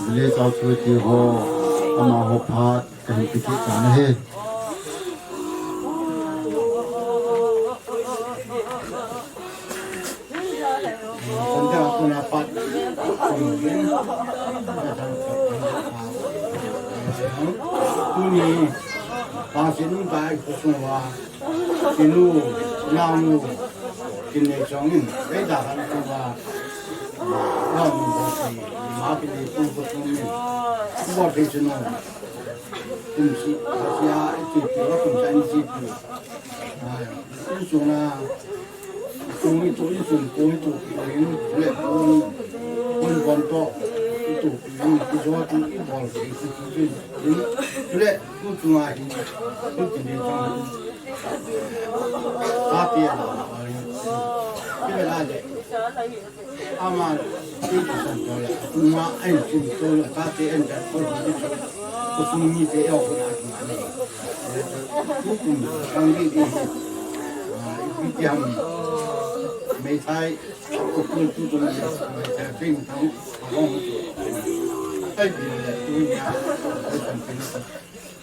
Village Authority ho, amaho phat kahin pe kit tan ahi. Tuni, pa sinu tai khosunga, sinu, naonu, kinei chongin, kei da kan tu ba, naonu ba si, ma kinei chong khosung in, ba pe sinu, kum si, si a, itu, itu, kum sa in si tu. Ai, insung a, insung itu, insung ko itu, in, le, ko, ko, ko to, itu, in, itu, itu, itu, itu, itu, le, insung a, in, itu, itu, itu, tate, a, in, itu, le, Ama, ti ki san to ya, ma, ai, ti to ya, ta te en ta ko ni ko, ko sung ni te yo ko na ki ma ni. Ko kum, kang di di. Ah, i pi ti ham. Mei tai, ko ko tu to ni, mei tai, ping tang, ko ko. Ai, bi ya, tu ya, ko san ping.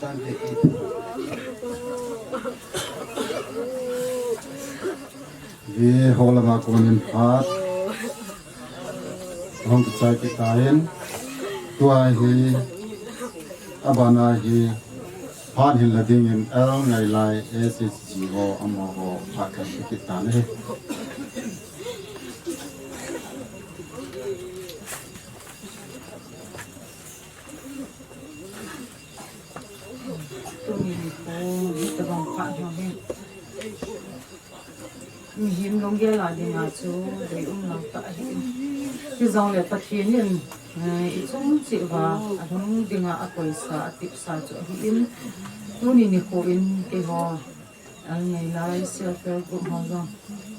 tan te ki. Ve ho lama konin phat hung kichai kit ta in, tua hi, abana hi, phat hin la dingin L Ngailai S H G ho amaho phat kan kit ta le. Tuni nikho, hitabang phat ho hi mihem lunggel a dinga chu deium lou tah ahi. Hijongle Pathen in, eh, ichung cheh uva alung dinga akoisa, atepsa chu ahin, tuni nikho in keiho L Ngailai Self Help Group ho jong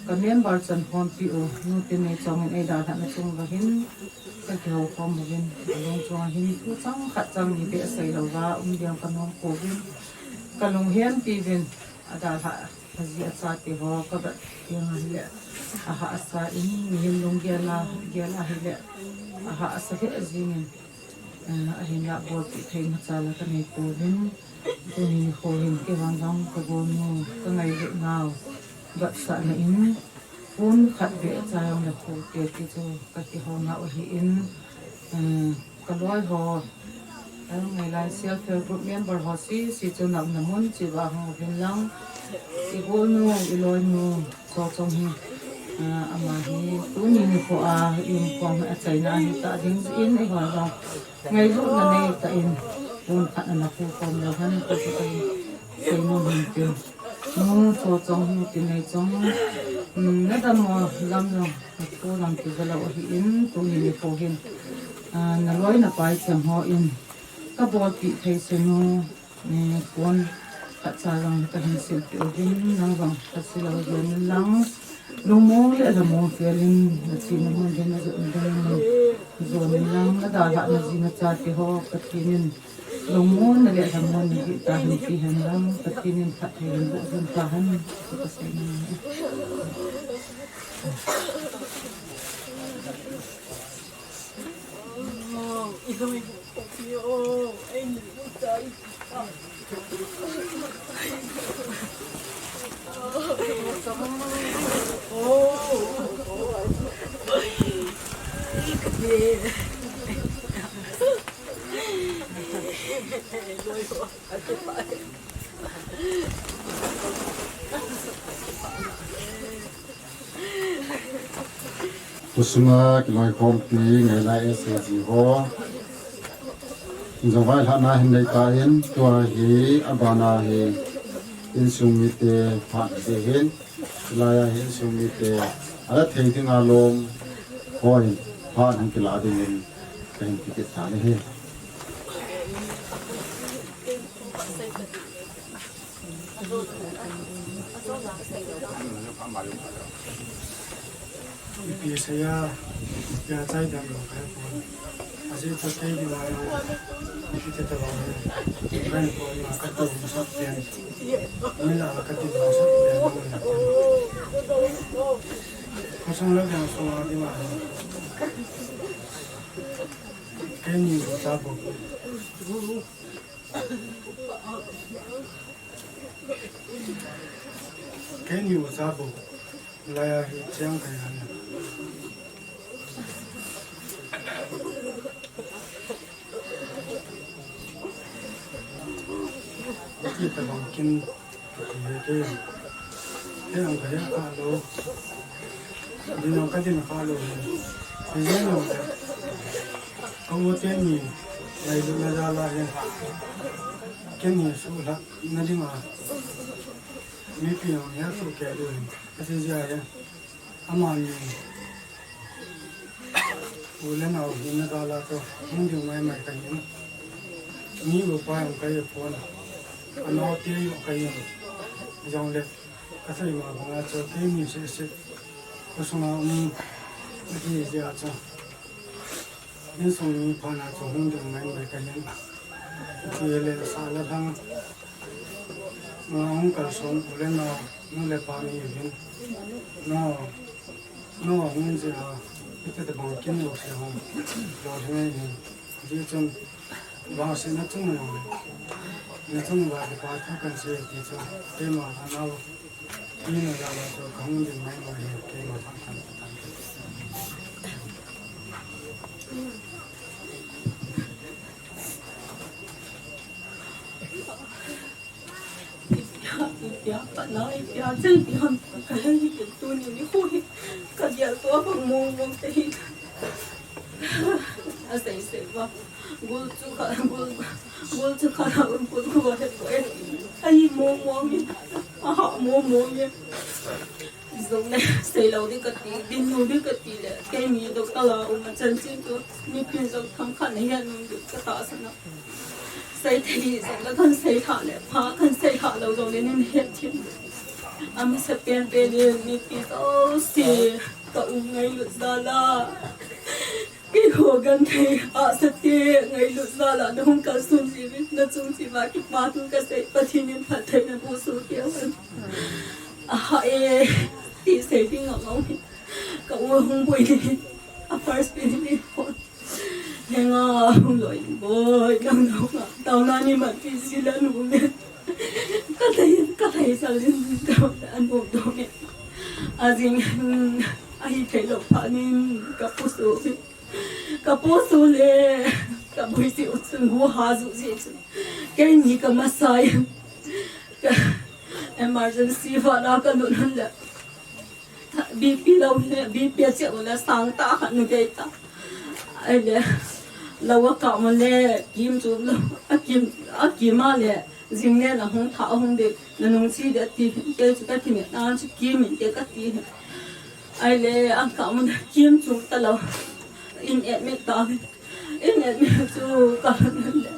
ka member chankhompi u Nu Tineichong in eidalhah na chung uva hin kakihou khom uvin, alung chunga hin thu chang khat chang ni beh asei louva um ding kanom pouvin, kalunghempi uvin, adalhah aji achate ho kavet teng ahile, ahahsa in, mihem lunggel a, gel ahile, ahahsa lheh jingin, eh, ahinla bolpeh thei imacha la kanei pouvin, tuni nikho hin keiho jong kagolnu, kangailut nau vetsahna in, pon khat beh cha jongle khoh te ti chu kakihou nau ahin, eh, kaloi ho, L Ngailai Self Help Group member ho sese chu naumna mun cheh uva hung uvin lang, igolnu, iloinu Chawchawng hi, ah, ama hi tuni nikho a iumkhom achaina ahitah ding jeh in, eiho jong ngailutna neitah in pon khat ana khoh khom leu hen ti chu kaseinom hin tin. Nu Chawchawng, Nu Tineichong, um, nadammo lam jong nakho lam kija lou ahin, tuni nikho hin, ah, naloi napai cheng hon kabolpeh thei senu, eh, pon khat cha jong kahin silpeh uvin, nang jong kasilou jeng in lang, lungmong le lhamong fel in, nachena mun le najotna mun jon in lang, nadalhah na ji nachate ho Pathen in lungmonna le lhamonna dih tahen ti hen lang, Pathen in phatthei hin boh jin tahen, ti kasei nom e. Khosunga kiloikhompi Ngailai S H G ho jong vailhahna hin nei tan, tua hi abana hi insung mite phat ding ahin, hilai a hi insung mite ala thei dinga lom hon phat hung kila dingin kahin kipeh tan ahi. Ipi seija, ipi achai dam lou kahepon. Ajeh chu kei dinga jong ipi ti tabang hi, ranpon a kati masat pen, mi lah a kati masat pen, khosung le veng sunga dinga keini cha bou. Keini ucha bou laiya hi cheng kahi. Iti tabang kin, iti he ke, he ang kahe kha lou, din ang kadin kha lou. Hijeh in, ka u teni ngailutna jal a hi, keini suhlhah na dinga mipi hon hesoh kei diu ahi. Ajeh chu, amani u le nao hina jal a chu hung ding maimai kahin. Mi upa jong kahi pon, anaote joh kahin. Jongle kasei ma banga chu keini seh seh khosunga um ahi jeh a chu, insung mi phatna chu hung ding maimai kahin. Chule sah le lhang, nga hung kalson u le nao, nu le pa mi uvin, no, no hung jeh a, iti tabang kin lou se hung, lou se ngai hin. Hijeh chun, vangsetna chung jong le, na chung uva kipa thu kahin sei ti chu, keima anao, keima jal a chu kahung ding maimai hi, keima phatthei. Ipia, ipia, kana, ipia, chang ipia, kahe hi kin tuni nikho hi, kagel to abang mong mong te hi. Asei sei va. Gul chu kha, gul, gul chu kha, gul khu va he ko e. Ahi mong mong e. Aha mong mong e. Jongle, sei lou ding kati, din lou ding kati le, keini doctor a um a chanchin chu, mipin jong themkhat nahet nom diu katahsan a. Sei thei jongle kahin sei lha le, pha kahin sei lha lou jongle nin het thim. Amasapen pen in mipi jouse ka u ngailut jal a. Keiho genthei ahsa te ngailut jal a nahung kalson jiuvin, nachung cheh uva kipa thu kasei, Pathen in phattheina boh soh keiyin. Aha e, ti sei ding angah e. Ka u hung boi ding, a first baby pon. Henga hung loi boi, nang nang a, taona ni man pi si la nu me. Ka thei, ka thei sa lin, ka an bom do me. Ajing, ahi thei lou phat in, ka pu soh. Ka pu soh le, ka boi si u chun, gu ha ju ji chun. Keini ka masa in, ka emergency ward a ka lut un le. B P lou le, B P a cheh u le, sang tah khat na gei ta. Ahile, lou a ka mu le, kim chu lou, a kim, a kim a le, jing le na hung tha hung de, na nung chi de ti, kei chu ka kine, na chu kim in te ka ti. Ahile, a ka mu le, kim chu ta lou, in admit ta. In admit chu ka le.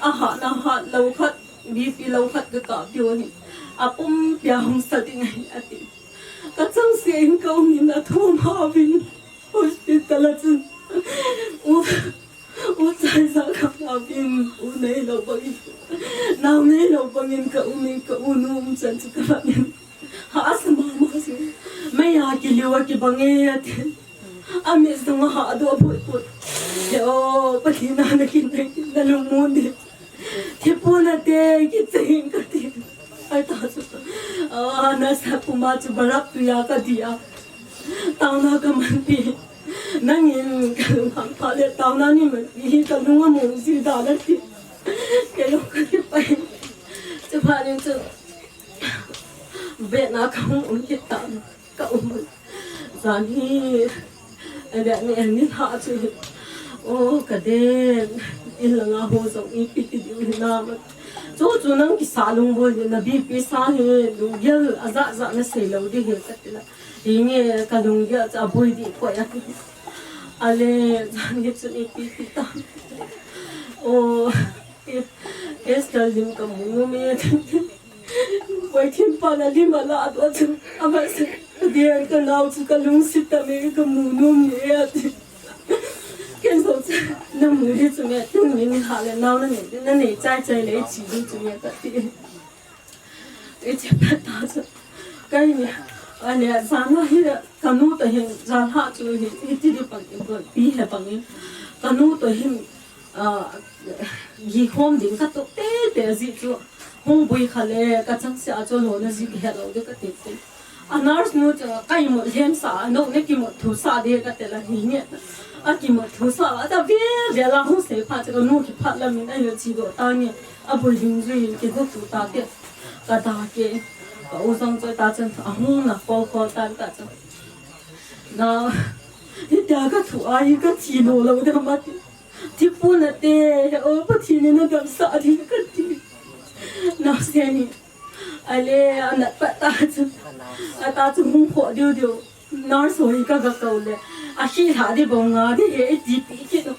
A hat na hat lou khat, B P lou khat ka kap diu ahi. A pumpi a hung sa ding ahi, ati. Ka chang se in ka um in a thum ha vin. Hospital a chun. U, u chai sa ka ha vin. U nei lou bang in. Nao nei lou bang in ka um in ka u nu um chan chu ka va in. Ha sa mama chu. Mei a ki liu a ki bang e ati. A mit jong a ha do put put. He o, Pathen a na kin na kin na lung mun di. Thi pu na te, ki ching ka ti. Ai ta chu. A, na sa pu ma chu barap tu ya ka di a. Taona ka man pi. Nang in ka lung hang pha le taona ni man pi hi ka lung a mong si da na ti. Ka lung ka ti pai. Chu pha ni chu. Be na ka hung um ki ta. Ka um. Jan hi, a deh ni, ni lha chu hi. O, ka den, in langa ho jong ipi ti diu hinam. Chu chu nang kisa lungboi ding, na B P sa hi, lunggel a jat jat na sei lou ding hi ka ti la. Hi nge ka lunggel chu a boi ding poi a. Ale, jan hi chu ipi ti ta. O, Esther lim ka mu me. Pathen pa na lim a la a doh chu, a ba se, dia ka nao chu ka lungset ta me ka mu nom e ati. Ken so chu, na mu di chu me, tun mi ni ha le nao na nei, na nei chai chai le chi di chu me ka ti. E che pa ta chu. Kai ni, a le, jan a hi, ka nu ta hin, jan ha chu hi, hi ti di pang, pi he pang in. Ka nu ta hin, a, gi khom ding ka tup tete ji chu. Hung bui kha le, ka chang sia chu lo na ji he lo de ka ti ti. A nurse nu chu ka imut lhem sa, no ne kimut thu sa de ka ti la hi nge. A kimut thu sa la ta ve ve la hung se pha chu ka nu ki pha la min a yo chi do ta nge. A bui ding jui ki gu tu ta te. Ka ta ke. Ka u jong chu ta chan a hung na ko ko ta ka chan. Na, hi ta ka thu a hi ka chi lo lo de ma ti. Thi pu na te, he o Pathen in na dam sa di ka ti. Na se ni. Ale, a nat pa ta chu. A ta chu hung kho diu diu. Nurse ho hi ka ga kau le. A khi ha di bong nga di he ti pi ki no.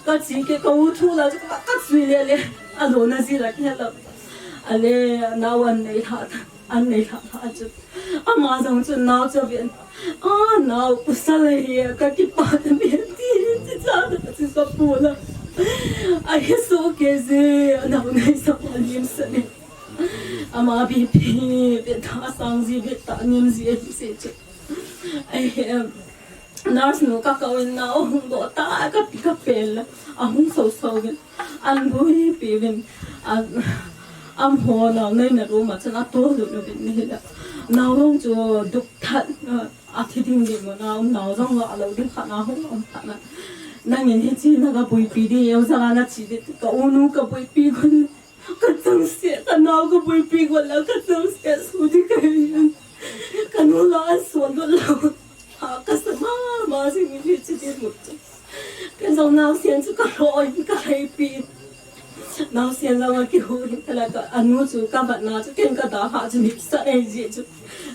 Ka chi ke ka u thu la chu ka, ka chui le le. A lo na ji la ki la. Ale, na wan nei ha ta. An nei lha lha chu. Ama jong chu nao chu ven. A nao pasal hi ka kipah ta ven ti chi cha ta chu ka pu la. A hi so ke je nao nei sa pa lim sa ne. Ama bi pi be ta sang ji be ta nim ji a hi se chu. Ai em. Nurse nu ka kau in nao hung do ta ka pi ka pel la. A hung so so vin. An bui pi vin. An am ho nao nei na room a chan a to lu lu vin ni la. Nao long chu duk that a thi ding ding mo nao nao jong la lo ding kha na hung um kha na. Nang in hi chi na ka bui pi ding eu jang a na chi ding ka u nu ka bui pi gun. Ka chang se, ka nao ka bui pi gon la, ka chang se, su di ka hin. Ka nu la an suan gon la. Ha, ka sa ma, ma si mi mi chi di mu chu. Ka jong nao sian chu ka lo in ka lei pi. Nao sian la ma ki hu hin ka la ka anu chu ka bat na chu ken ka da ha chu mi sa ei ji chu.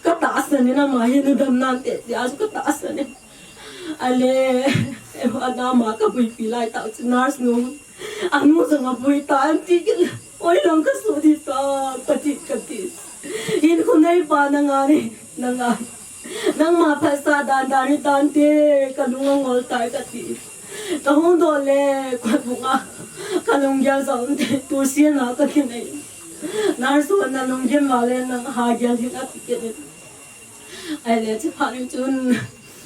Ka ta sa ni na ma hin u dam nan te ti a chu ka ta sa ni. Ale, eh, ana ma ka bui pi lai ta chu nurse nu. Anu jong a bui ta an ti kit le. Oi lang ka su di ta, ka ti, ka ti. Hin khu nei pa na nga ni, na nga. Nang ma phat sa dan dan ni dan te, ka lung a ngol tai ka ti. Ka hung do le, ka lung a, ka lung gel sa um te, tu sia na ka ki nei. Nurse ho na lung gel ma le, nang ha gel hin a ti kit le. Ai le, chi phat in chun,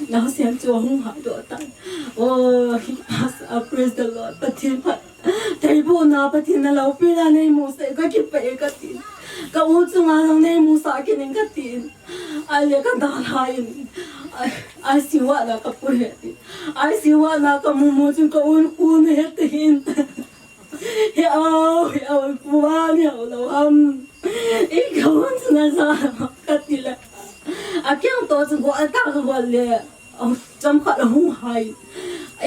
nao sian chu hung ha do tan. Oh, hi pas, ah, praise the Lord. Pathen phat. Thei bu na Pathen na lo pi na nei mu se ka ki pe ka ti. Ka u chu nga jong nei mu sa ki ning ka ti. Ai le ka da la in. Ai, ai si wa na ka pu he ti. Ai si wa na ka mu mu chu ka un ku ne he ti hin. He au, he au, kuan he au lo ham. I kaun sna sa ka ti le. A kiang to chu go a ta ka go le. Au, cham khat a hung hai.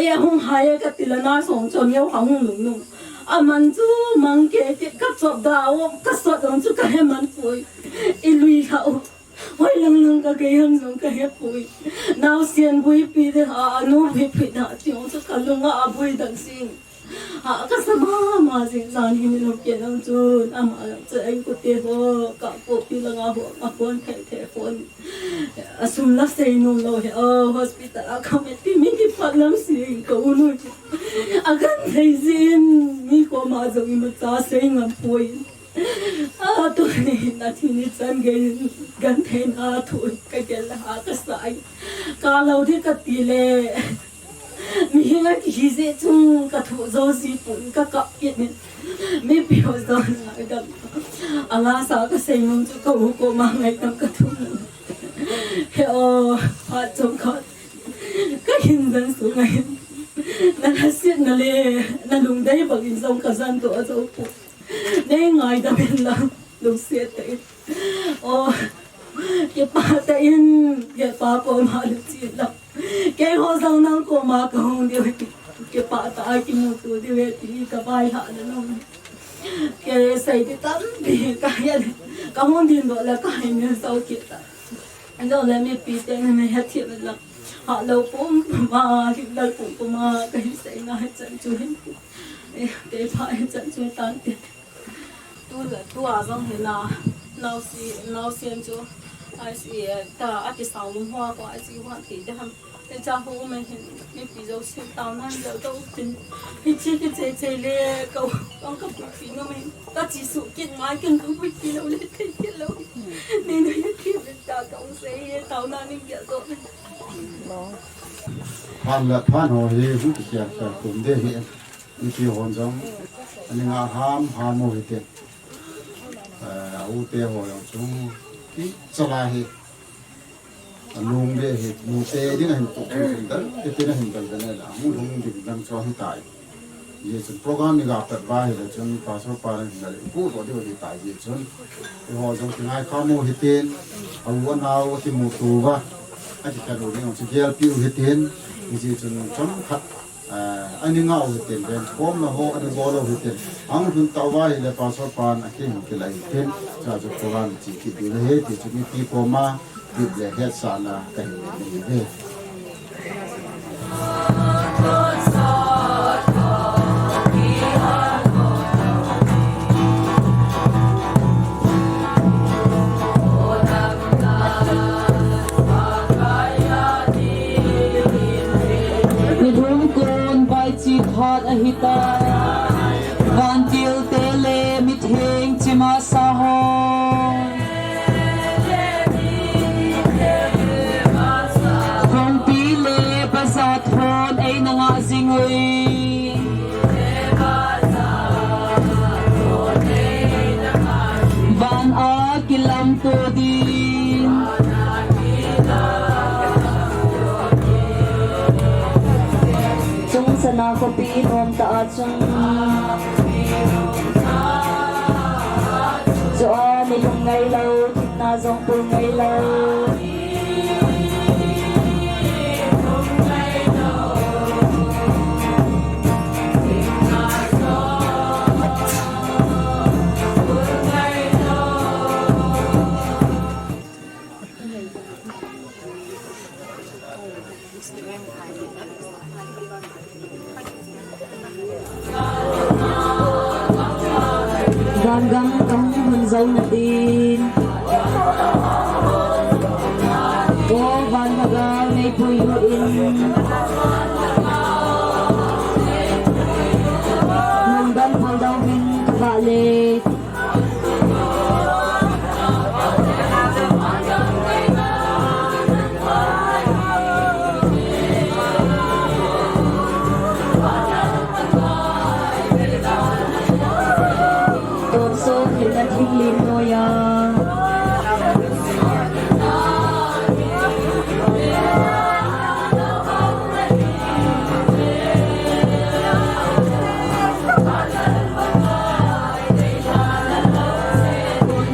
E a hung hai ka ti le na song chom yau ha hung nung nung. A man chu mang ke ti ka chop da o ka sot dong chu ka he man pui. I lui ha o. Hoi lang lang ka kei ham jong ka he pui. Nao sian bui pi de ha, anu bui pi da ti o chu ka lung a a bui dang sing. Ha, ka sa mama jing jan hi ni lom ke nang chun, ama chu ei ku te ho, ka ko pi langa ho, a kon thei thei kon. A sum la sei nom lou he, o, hospital a ka me ti mi ki phat lam si ka u nu. A kan thei jin, mi koma jong imacha sei ngam poi. A, tuni na thi ni chan gei, kan thei na thu ka gel ha ka sai. Ka lo di ka ti le. Mihem a kihi jeh chun ka thu jo ji pon ka kap kit in. Mipi ho jo ngaidam. A la sa ka sei nom chu ka u koma ngaidam ka thu nom. He o, phat chom khat. Ka hin jan su ngai. Na lhasetna le, na lungdei bang in jong ka jan doh a jo pon. Nei ngaidam in lang, lungset tah in. O, kipah tah in, kipah koma lungset lang. Keiho jong nang koma kahung diu hi, kipah tah a kimuto diu hi ti ka vaihah na nom. Kei sei di tampi kahi a le, kahung din doh le kahin mil sao kit ta. Ano le mipi te na me hethem lang. Hah lou pumpum a, hing lou pumpum a, kahin sei ngai chan chu hin. Eh, kei pha hin chan chu tan te. Tu le, tu a jong hi na, nao si, nao sian chu, I C U ta, a ti sang lum hua ko, I C U hua ti de ham. Te cha hu me hin, mipi jo sin tao nan jo to tin. Hi chi ki che che le, ka, ka ka pu pi no me. Ka chi su kin ngai kin ka pu pi lo le te ke lo. Ni no ya ki me ta ka u se ye tao nan ni ya to me. Phan la phan ho hi, hu ki ya ka kum de hi. Mipi hon jong, ani nga ham, ham mo hite. Ute ho jong chu, kichala hi, alung be hi, mute ding ahin tuk ding ding dan, ete na hin dan dan la, mu lung ding dan chu ahi tai. Ye chun program ni ga pat ba hi le chun, pastor pa le hin le, ku ro de de tai ye chun. Ho jong kingai kha mu hitin, a wo na wo ti mu tu ba, a ti ka ro ding chu gel piu hitin, ye chun chom khat. Ah, ani ngau hitin, ben khom na ho, ani bol ho hitin. Ang hun tau va hi le pastor pan, a kin kilai hitin. Cha chu program chi ki bi le he, ti chu mipi koma, bi le he sa na ka hin le ni ve. Nidum kun vaichi phat ahi tai. Vantil te le mitheng chima sa ho. Kongpi le bazar thon eina ngah jing ui. Van a kilamto ding. Chung sana khopi nom ta a chung. Chu a ni lung ngai lo, thina jong pul ngai lo. Vangam kahung hun jou na din. O van Lhagao nei pui u in. Lungdam phaldoh in ka vale. Tonsot hinna thingling noiya.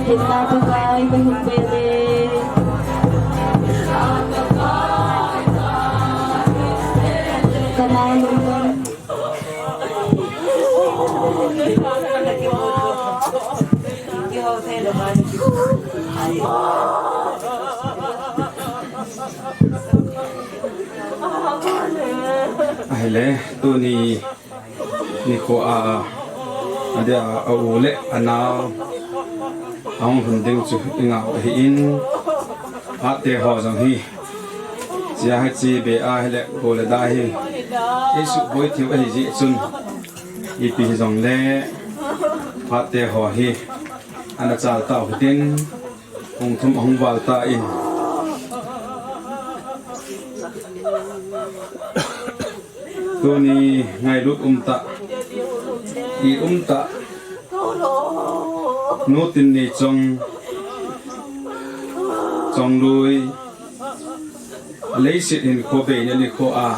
Hinna Pakai kahin pele. Kana lungdam. Ahile, tuni nikho a, adia a u le anao ahung lhun ding chu i ngah u ahin, phat te ho jong hi chia hiche be a hile go le da hi i suboi thei u ahi jeh chun, ipi hijongle phat te ho hi ana chal tau hitin, pung thum ahung val tan. Tuni ngailut um tah, it um tah, Nu Tinneihchong, Chongloi, leiset hinkho beina nikho a,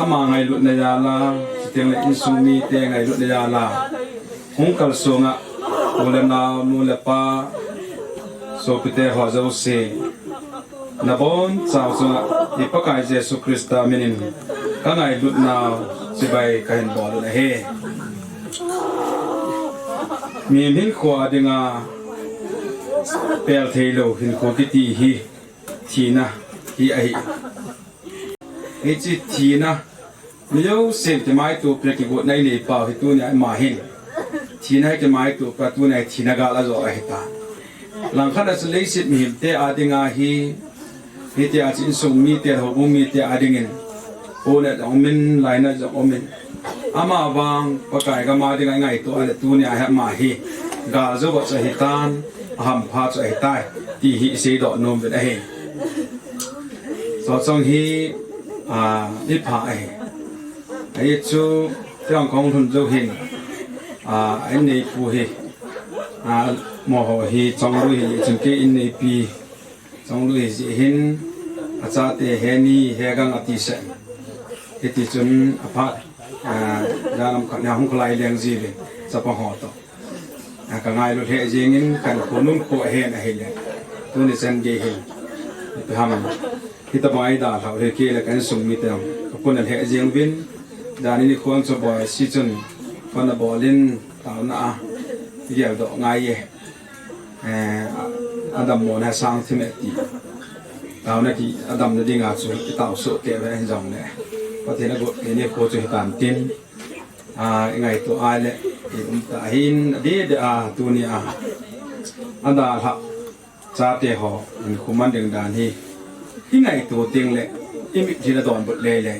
ama ngailutna jal a, chuteng le insung mite ngailutna jal a, hung kalsong a, u le nao, nu le pa, sopite ho jouse, nabonchau chunga i Pakai Jesu Christa minin ka ngailutnau chibai kahin bol u ahi. Mihem hinkho a dinga pel theilou hinkho kiti hi thina hi ahi. Hiche thina, mi jousen kimaitopi le kigotna inei pau hi tunia ima hin, thina hi kimaitopi a tunia hi thina gal ajo ahitai. Langkhat a chu leiset mihemte a dinga hi, hitia chu insung mite, houbung mite a dingin, ponat jong umin, lainat jong umin, amavang Pakai gam a dinga ingaito a le tunia hi ama hi gal jouva chu ahitan, ahampha chu ahitai, ti hi iseidoh nom uvin ahi. Chua chong hi, a, ipha ahi. Ahi chu, tiang kahung lhun jou hin, a, inneipu hi, Amaho hi Chonglui hi chun kei in neipi Chonglui hi jeh hin, achate Heni, Hegang ati sah. Hiti chun aphat, ah, jalam khat nia hung kholai leng jiuvin, chapang ho toh. Ah, ka ngailut lheh jengin, ka khonung kho ahen ahile. Tuni chan gei hin, ipi ham, hitabang eidalhau hi kei le ka insung mite jong ka puna lheh jeng uvin, jani nikho chu Boisi chun phone abol in, taona a geldoh ngai e. Eh, a, adammo na sang thim e ti. Taona ki adamna dinga chu itao soh kei uve, hijongle Pathen agot kei nikho chu hitan tin, ah, ingaito a le, i um ta hin, adeh deh a, tuni a adalhah chate ho hinkho man ding dan hi ingaito teng le, imitlhin adonbut lele.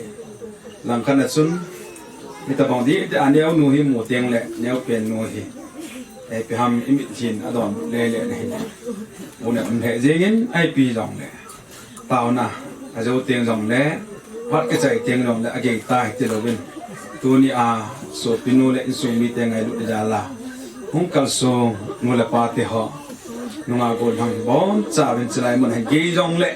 Langkhat a chun, hitabang deh deh a neonu hi imu teng le, neopennu hi, eh, ipi ham, imitlhin adonbut lele na hi. Una um lheh jengin, ipi jongle, taona ajou teng jongle, phat kichai teng jongle, agei tai ti louvin, tuni a sopinu le insung mite ngailut jal a hung kalsong nu le pate ho, nungah gollhang bonchauvin, chulai mun a hin gei jongle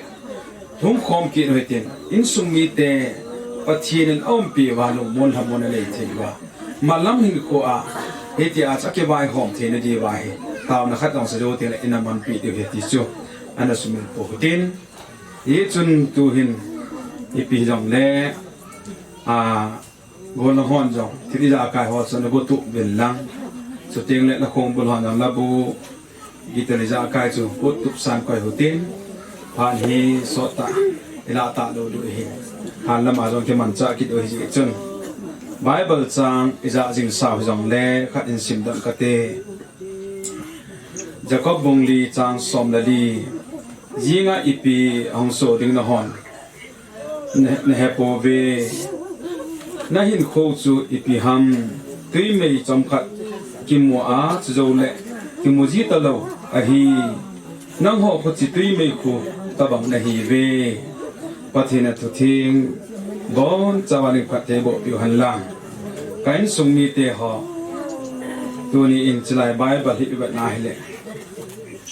hung khom kit u hitin, insung mite Pathen in aumpi uva, lungmon lhamon anei thei uva, malam hinkho a hitia chu akivaihom theina diuva hi, taona khat jong sa jou teng le ina manpi diu ahi ti chu ana sumil pou hitin. Hichun tuhin, ipi jongle, a, gollhang hon jong thil ijakai ho chu nago tup uvin lang, chuteng le nakhongbul hon jong nabu, guitar ijakai chu go tup san koi u hitin, phat hi sot tah ilah talou diu ahi. Phat lama jong kimanchah kit u ahi jeh chun, Bible chang ija jing sau hijongle khat in simdoh kate. Jacob bung li chang som le li. Jinga ipi ahung so ding nahon na, nahepouve. Nahinkho chu ipi ham? Twimei chomkhat kimu a, chujoule kimu ji talou ahi. Nangho khu chu twimei khu tobang nahiuve. Pathen a thutheng bonchauva lungphatthei eiboh piu hen lang. Ka insung mite ho, tuni in chulai Bible hi ivet na hile,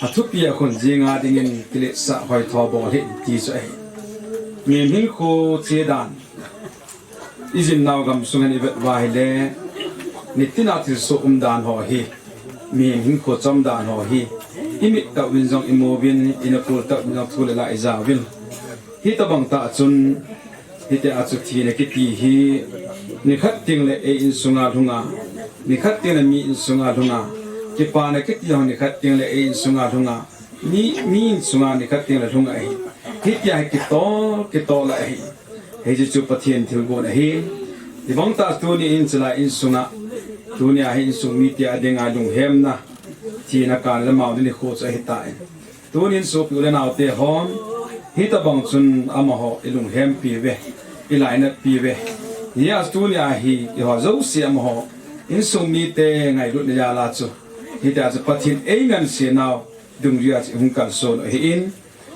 athupi a khun jinga dingin kiletsah hoitho bol hih in ti chu ahi. Mihem hinkho che dan, ijin nau gamsung in ivet uva hile, nitin a thilsoh umdan ho hi, mihem hinkho chomdan ho hi, imit tah uvin jong imu uvin, ina kol tah uvin jong thu le la ija uvin. Hitobang tah chun, hitia chu thina kiti hi, nikhat teng le ei insunga lhunga, nikhat teng le mi insunga lhunga, kipana kiti jong nikhat teng le ei insunga lhunga, mi, mi insunga nikhat teng le lhung ahi. Hitia hi kitol, kitol ahi. Hiche chu Pathen thilgon ahi. Hibang tah tuni in chulai insunga, tunia hi insung mite a dinga lunghemna, thina kal le mao ding nikho chu ahitai. Tunin sopi u le naote hon, hitobang chun amaho ilunghempi uve, ilainatpi uve. Hijeh a tunia hi eiho jouse amaho insung mite ngailutna jal a chu, hitia chu Pathen eingansei nau dungjui a chu ihung kalson u ahin,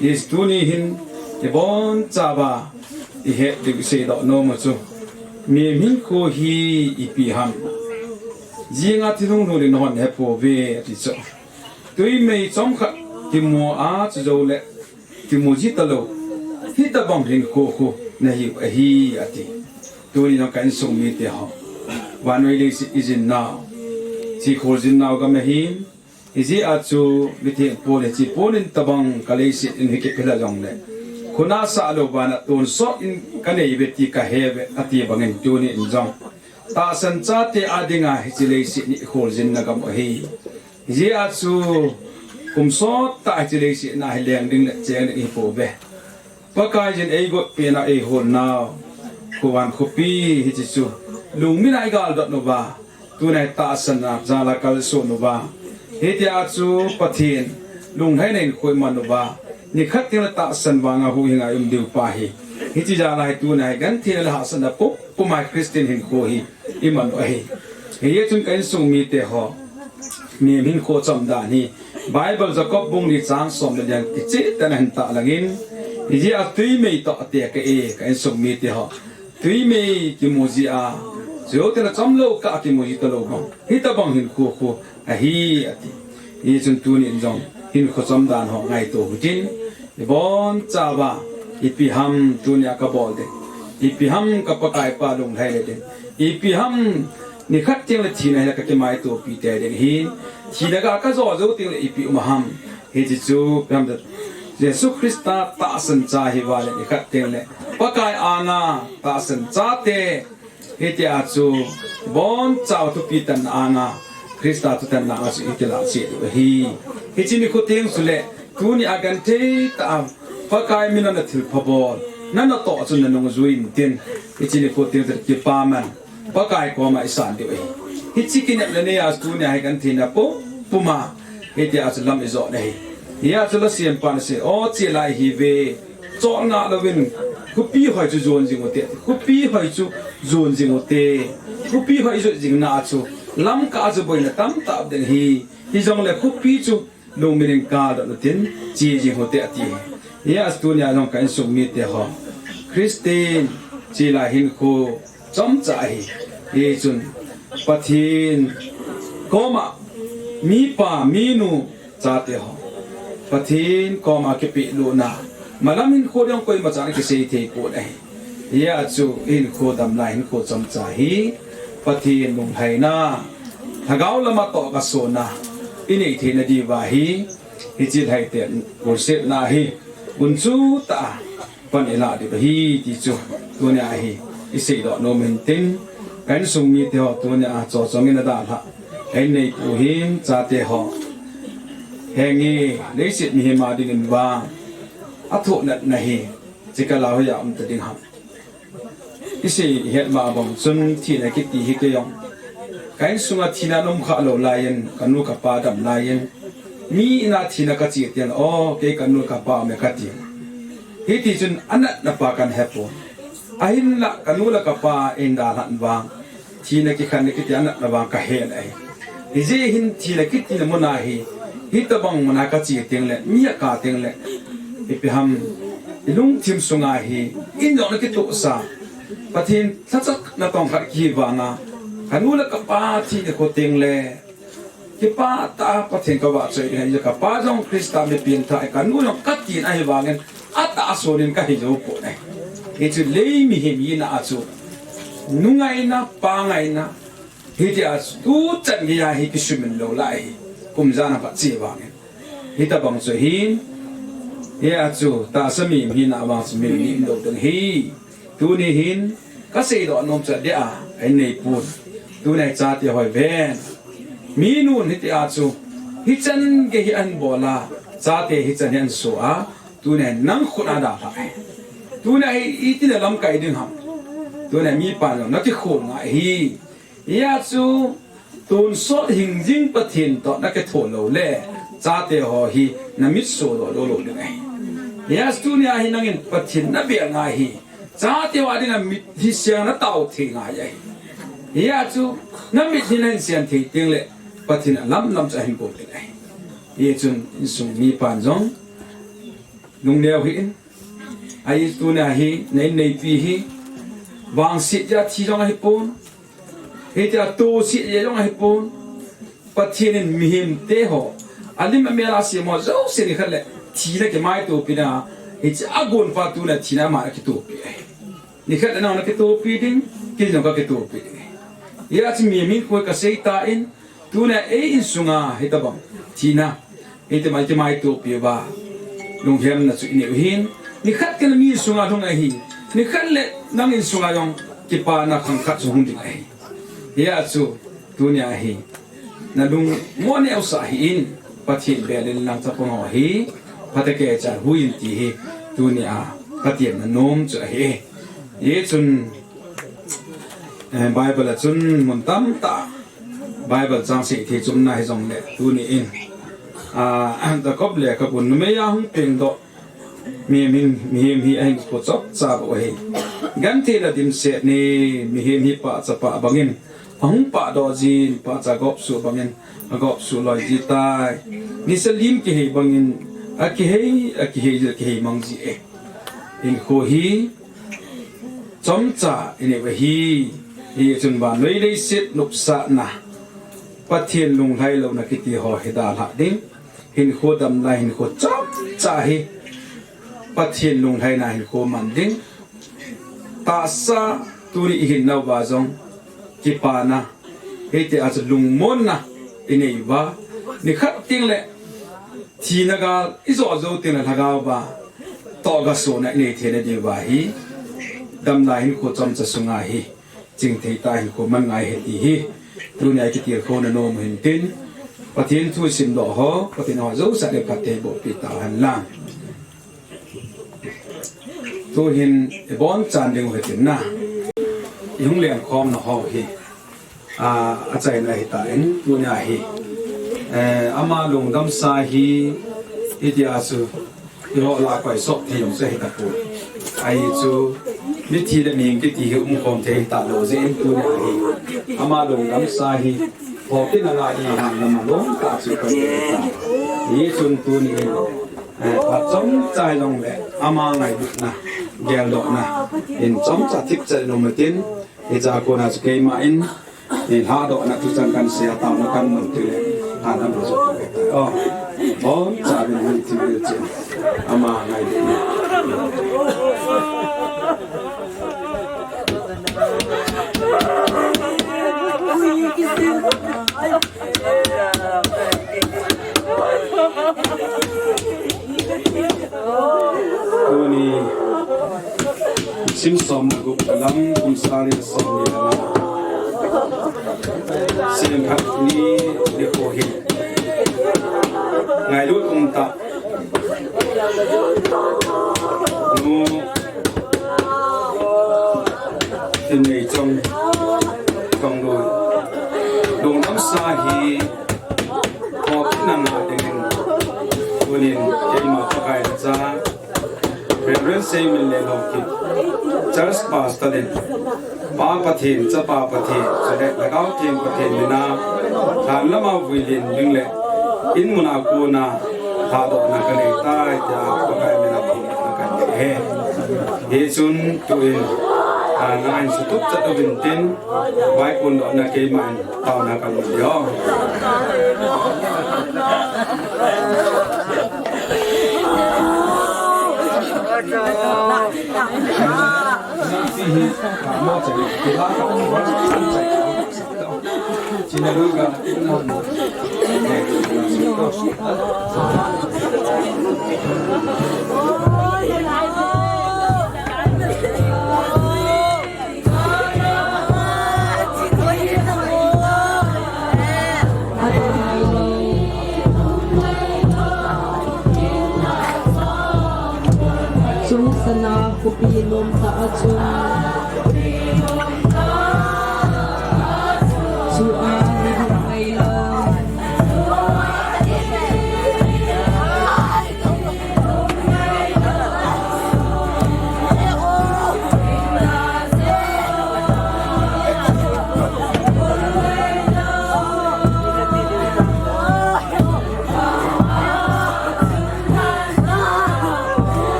hiche tuni hin ibonchauva ihet diu iseidoh nom u chu, mihem hinkho hi ipi ham? Jinga thil hung lhung ding nahon hepouve ati chu. Twimei chomkhat kimu a, chujoule kimu ji talou, hitobang hinkho khu nahiu ahi ati. Tuni jong ka insung mite ho, vannoi leiset ijin nau, sikholjin nau gam ahin, hijeh a chu mitheng pon hiche pon in tobang ka leiset in hi kiphel a jongle, khut a sah lou vana tonsot in kanei uve ti kahe uve ati bangin tuni in jong tahsan chate a dinga hiche leiset hi ikholjinna gam u ahi. Hijeh a chu kum sot tah hiche leiset na hi leng ding le cheng ding ihipouve. Pakaiyin eigot pena eiholnau, khovah khopi hiche chu lungmit a igaldot uva, tuna hi tahsan a jal a kalson uva, hitia chu Pathen lunglhaina hinkho iman uva, nikhat teng le tahsan vanga huhhing a ium diu pa hi, hiche jal a hi tuna hi gentheina le hahsatna pum pum a hi Christian hinkho hi iman u ahi. Hijeh chun ka insung mite ho, mihem hinkho chomdan hi Bible Jacob bung li chang som le li a kicheh tah in ahin tah langin, hijeh a twimei toh atekah e, ka insung mite ho. Twimei kimu ji a, chujou teng le chomlou kah a kimu ji talou bang, hitobang hinkho khu ahi ati. Hichun tunin jong hinkho chomdan ho ngaito hitin, ibon chauva, ipi ham tunia kabol ding, ipi ham ka Pakaipa lunglhai le ding, ipi ham nikhat teng le thina hile kakimaitopi tei ding hi, thina ga kajo jou teng le ipi um ham, hiche chu ipi ham, Jesu Christa tahsan cha hiuva le nikhat teng le Pakai anga tahsan chate, hitia chu ibon chauva thupi tanna anga, Christa thutanna anga chu ikilah cheh diu ahi. Hiche nikho teng chule, tunia genthei tah a, Pakai mina nathilpha bol, nanatoh chun nanung jui intin, hiche nikho teng chule kipaman, Pakai koma isan diu ahi. Hiche kinepna neiya tunia hi gentheina pum puma, hitia chu lam ijot ahi. Hia chu lasempan asei, o chelai hiuve, chol ngah louvin, khopi hoi chu jon jing ute, khopi hoi chu jon jing ute, khopi hoi jot jingna chu, lamkah a chu boina tamtah ding ahi, hijongle khopi chu lungmin in kaldoh utin, che jing ute ati. Hia chu tunia jong ka insung mite ho, Christian chelai hinkho chomcha ahi. Hichun Pathen koma mipa, minu, chate ho, Pathen koma kipehlutna, malam hinkho ding koima chan kisei thei pon ahi. Hia chu hinkho damlai hinkho chomcha hi, Pathen lunglhaina, lhagao lama tohgasona inei theina diuva hi, hiche lhaite golsetna hi gunchu tah a pan ilah diu ahi ti chu tunia hi iseidoh nom intin, ka insung mite ho tunia chochong in adalhah ka inneipu hin chate ho, henge, leiset mihem a dingin vang athohnatna hi chikal a hoiya um ta ding ham? Isei ihet ma bang chun thina kiti hi keijong ka insunga thina ana um kha lou laiyin, kanu kapa dam laiyin, mi ina thina kache teng, o kei kanu kapa aume kati. Hitichun anatna pa kana hepon. Ahinla kanu le kapa eidalhah vang, thina kikhenna kiti anatna vang kahen ahi. Hijeh hin thina kitina muna hi, hitobang muna kache tengle, mi akah tengle, ipi ham, ilungthim sunga hi, in jong nakitohsa, Pathen lhacha natong khat kihi vanga, kanu le kapa thina kho tengle, kipah tah a Pathen kavahchoi ding ahi, kapa jong Christa mi pengthah ahi, kanu jong kati in ahivangin, atahsan in kahi jou pon ahi. Hichu lei mihem hina a chu, nu ngaina, pa ngaina, hitia chu tuchan geiya hi kisumin lou lai ahi, kum ijat a pat che vangin. Hitobang chu ahin, hia chu tahsa mihem hina vang chu mi lim lou ding ahi. Tuni hin kaseidoh nom chu adeh a, ka inneipun, tunia chate hoi ven, minun hitia chu, hichan gei hi ahin bol a, chate hichan hi ahin so a, tunia nang khut a dalhah ahi. Tunia hi itina lamkai ding ham? Tunia mipan jong nakikhol ngai ahi. Hia chu tonsot hingjing Pathen toh nakitho loule, chate ho hi namit sodoh lou lou ding ahi. Hia chu tunia hi nangin Pathen nabel ngai ahi. Chate ho a dinga mitlhi seng natao thei ngai ahi. Hia chu namitlhi nahin seng thei tengle, Pathen alamlam chu ahin bol ding ahi. Hichun insung mipan jong lungneo hih in. Ahi, tunia hi na inneipi hi vangset jeh a thi jong ahipon, hitia toset jeh jong ahipon. Pathen in mihemte ho, alim amel a sem ho jouse nikhat le thina kimaitopi na, hiche agonpa tunia thina aman akitopi ahi. Nikhat le nang nakitopi ding, kei jong kakitopi ding ahi. Hia chu mihem hinkho kasei tan, tunia ei insunga hitobang thina, hitia mai kimaitopi uva, lunghemna chu inei u ahin, nikhat kei le mi insunga lhung ahi, nikhat le nang insunga jong kipana khang khat chu hung ding ahi. Hia chu tunia hi nalung mo neosah hih in, Pathen bel in lang chapang ho hi phatah a kichat huiyin ti hi tunia katemna nom chu ahi. Hichun, eh, Bible a chun mun tamtah Bible chang seithei chu umna hijongle, tuni in, ah, Jacob lekhabun numei a hung pengdoh mihem hi, mihem hi ahinkho chomcha bou ahi. Gentheina dimset ni, mihem hi pahcha pah bangin ahung pahdoh jin, pahcha gopsuh bangin agopsuh loi jitai. Nisa lim kihei bangin akihei, akihei, akihei mang ji e. Hinkho hi chomcha inei u ahi. Hichun vannoi leiset nopsahna, Pathen lunglhai louna kiti ho hi dalhah ding. Hinkho damna hinkho chomcha hi Pathen lunglhaina hinkho man ding. Tahsa tuni ihin nauva jong kipana, hiti a chu lungmonna inei uva, nikhat teng le thina gal ijo jou teng le lhagao va tohgasona inei theina diuva hi damna hinkho chomcha sunga hi chingthei tah hinkho man ngai ahi ti hi tunia kitilkhouna nom u hintin, Pathen thu simdoh ho, Pathen ho jouse le phatthei bohpi tauhen lang. Tuhin ibonchan ding u hitin na, ihung lengkhomna ho hi, a, achaina ahitan, tunia hi, eh, ama lungdamsa hi, hitia chu, iho lah a koi sop thei jong chu ahitapoi. Ahi chu, mithi le mihing kiti hi umkhom thei ahitalou jeh in tunia hi, ama lungdamsa hi, ho kit na ngai ding ahi, lama lom tah chu koi ta. Hichun tunin, eh, phat chomcha hijongle, ama ngailutna, geldohna in chomcha thipchet in um utin, hichea kona chu keiman, eh, lhadohna thuchang kahin sei a, taona kahin man tile, lhadam lou chu kahe tai. O, boncha uvin, min thimvil cheh in, ama ngailutna. Tuni, sim som le gup le lam, kum sang ni le som ni le nga. Sengkhat ni nikho hin ngailut umtah Nu Tineichong, Chongloi, lungdamsa hi, ho kit na ngai dingin, tunin keima Pakai nacha, Reverend Seiminlen Haokip, Church Pastor in, Pa Pathen, Chapa Pathen, chule Lhagao Theng Pathen mina, lhan lama vuilin ding le, in muna kona, lhadohna kanei tai, tia Pakai mina phongdohna kanei ahi. Hichun tuin, a, nangin sutup chat uvin tin, vaikundohna keiman, taona kahin nei o. Chung sana khopi nomtah a chun, chu a ni hung mai lo.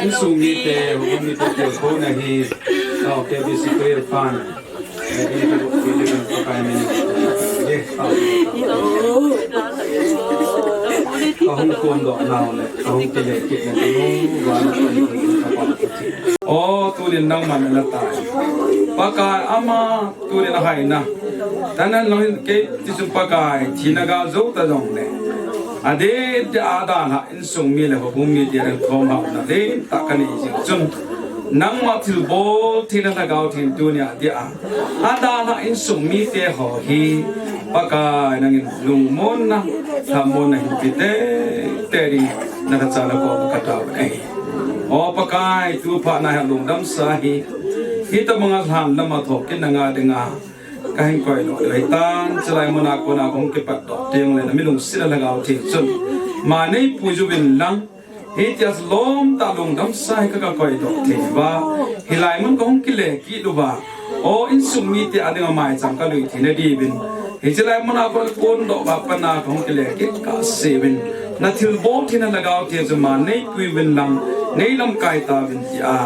Insung mite, home mite, kona hi, okay, basic prayer pan. Ahung kondoh nau le, ahung kile kit le, ahung van. O, tunin nangman natai. Pakai ama, tunin ahaina. Tanan long in kei ti chu Pakai, thina gal jou ta jongle, adeh deh a dalha insung mi le houbung mite ding thom hahna ding tah kanei jing chun, nangma thilbol theina Lhagao Theng tunia dia adalha insung mite ho hi Pakai nangin lungmonna, lhamonna hinpe teitei ding na lhacha na koma katao e. O Pakai, tu phat na hi lungdamsa hi, hitobanga lhan lama thokitna nga dinga kahin koidoh diu ahitan, chulai muna kona kahung kipatdoh tengle na milungsetna Lhagao Theng chun ma neipui uvin lang, hitia lom tah lungdamsa hi ka, kakoidoh thei uva, hilai mun kahung kile kit uva, o insung mite a dinga maicham kalui theina diuvin, hiche lai muna kakondoh uva pat na kahung kile kit kahseuvin, na thilbol theina Lhagao Theng chu ma neipui uvin lang, neilamkai tauvin tia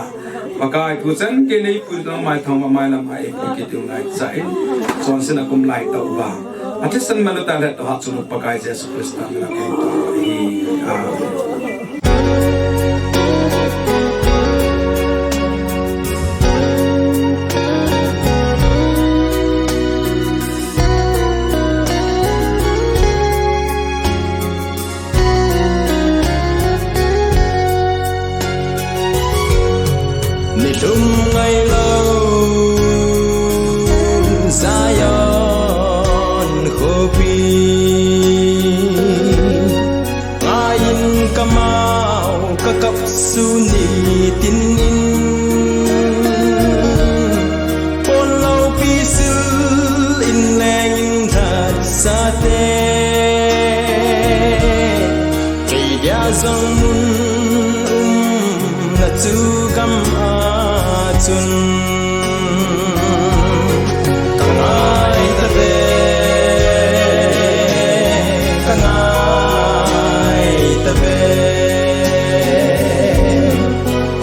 Pakai, tuchan kei neipui nang maithang uva mailam a eipui kit diu ngaichan, chonsetna kum laitah uva athisan manlu tah lhatdoh hahsatnu Pakai Jesu Christa mina kahin tao ahi. Amen. Nilhum ngailou Zion khopi, ngaiyin kamau kakap sun nitin in, pon loupi sil in leng in thatsate, kei dia jong mun umna chu gam a chun, ka ngai tave, ka ngai tave.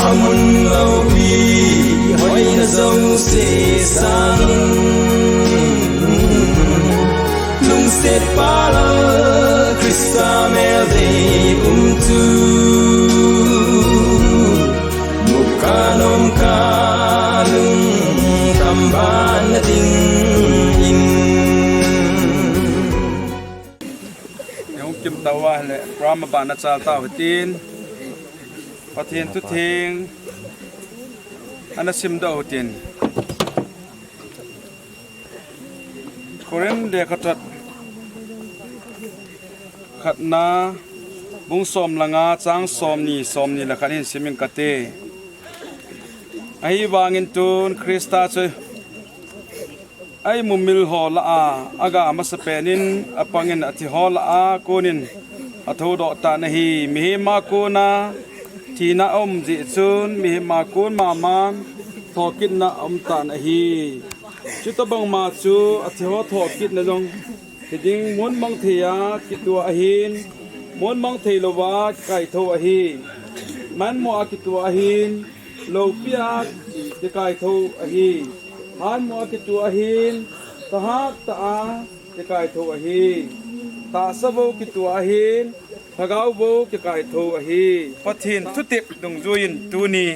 Amun loupi hoina jouse sangin, lungset pal a Christa meldi um chu, mukanom kalung kamban na dingin. Hung kim tauva le, program aban a chal tau hitin, Pathen thutheng ana simdoh hitin. Corinth lekhathot khatna, bung som le nga, chang somni, somni le khat hin simin kate. Ahivangin tun Christa chu a imumil ho lah a, aga masapen in apangin, athi ho lah a konin athoudoh tan ahi. Mihem a kona thina aum jeh chun, mihem a kon maman thokitna aum tan ahi. Chutobangma chu athi ho thokitna jong hiding, mun mangthei a kitua ahin, mun mangthei louva kikaithou ahi. Manmo a kitua ahin, loupi a kikaithou ahi. Hanmo a kitua ahin, thahat tah a kikaithou ahi. Tahsa vou kitua ahin, lhagao vou kikaithou ahi. Pathen thutep dungjuiyin tuni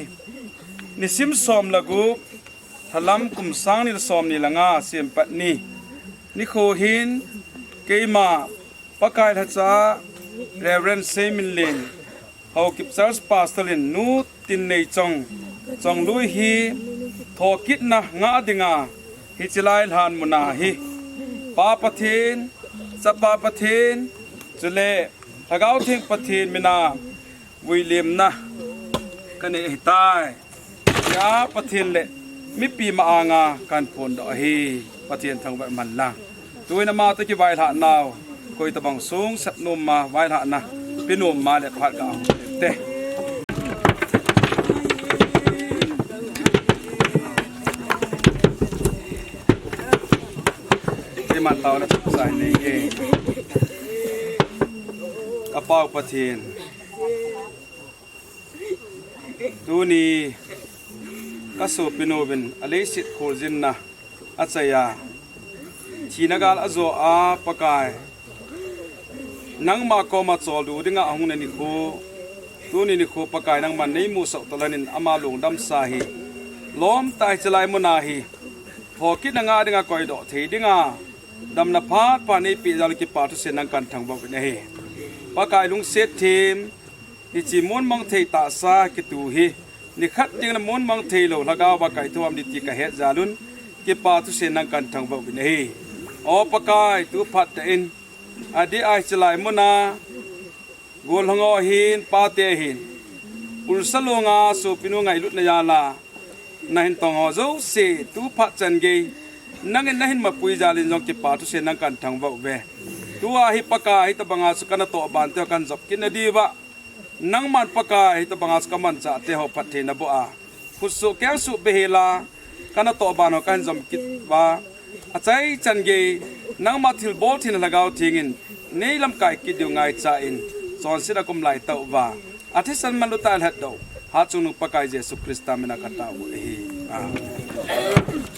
nisim som le gup, lhalam kum sang ni le som ni le nga, sempat ni, nikho hin keima Pakai lhacha Reverend Seiminlen, Haokip Church Pastor in nu Tinneichong chonglui hi thokitna ngah dinga hiche lai lhan muna hi Pa Pathen, Chapa Pathen, chule Lhagao Theng Pathen mina vuilemna kanei ahitai. Tia Pathen le mipi ma anga kahin phondoh ahi. Pathen thangvah man lang. Tuin ama toh kivailhah nau, koi tobang sung sep nom ma vailhahna pe nom ma le phat ga hung te. Keiman taona chapsa nei e. Ka Pa u Pathen, tuni ka sopinu vin a leiset kholjinna achai a, thina gal ajo a Pakai, nangma koma choldo dinga ahung na nikho, tuni nikho Pakai nangman neimusah tah lhonin ama lungdamsa hi lom tah hiche lai muna hi thokitna ngah dinga koidoh thei dinga damna phat pha neipeh jal in kipa thuseina kahin thangvah uvin ahi. Pakai lungset them, hiche mun mang thei tahsa kitu hi nikhat ding le mun mang thei lou lhagao a kaitho aum ding ti kahet jal un, kipa thuseina kahin thangvah uvin ahi. O Pakai, tu phat tah in adeh a hiche lai muna gollhang ho hin, pate hin, Ulsa longa sopinu ngailutna jal a nahin tong ho jouse tu phat chan gei nangin nahin mapui jal in jong kipa thuseina kahin thangvah uve. Tua hi Pakai, hitobanga chu kana tohban te ho kahin jop kit nadiuva, nangman Pakai, hitobanga chu kamanchah te ho phattheina boh a, khutsoh kengsoh behel a kana tohban ho kahin jom kit uva, achai chan gei nangma thilbol theina Lhagao Theng in nei lamkai kit diu ngaicha in, chonset a ka um lai tah uva, athisan manlu tah a lhatdoh Hatchungnung Pakai Jesu Christa mina katao u ahi. Amen.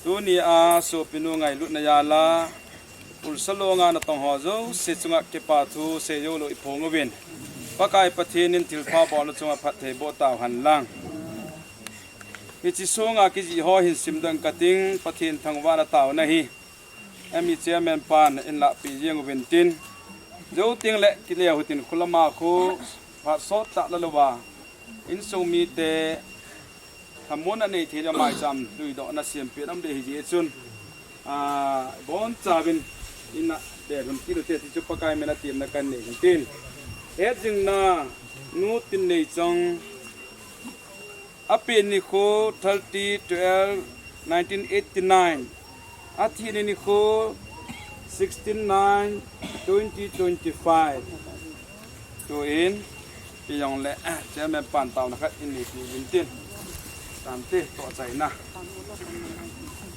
Tuni a sopinu ngailutna jal a Ulsa longa natong ho jouse chunga kipa thu seijou lou iphong uvin, Pakai Pathen in thilpha bolna chunga phatthei boh tauhen lang. Hiche sunga kijih ho hin simdoh inge kating, Pathen thangvahna taona hi M E chairman pan eihin lahpeh jeng uvin tin, jou teng le kile u hitin, khulama khu phat sot tah lalouva insung mite lhamonna nei theina maicham luidohna sempeh na um ding ahi jeh chun, a, bonchauvin ina bel hon kit ute ti chu Pakai mina temna kanei hin tin. Hetjingna, Nu Tinneichong, apen nikho thirty twelve nineteen eighty nine, athi nikho sixteen nine twenty twenty five. Tuin, ipi jong le, eh, chairman pan taona khat inei uvin tin. Tante, toh achaina.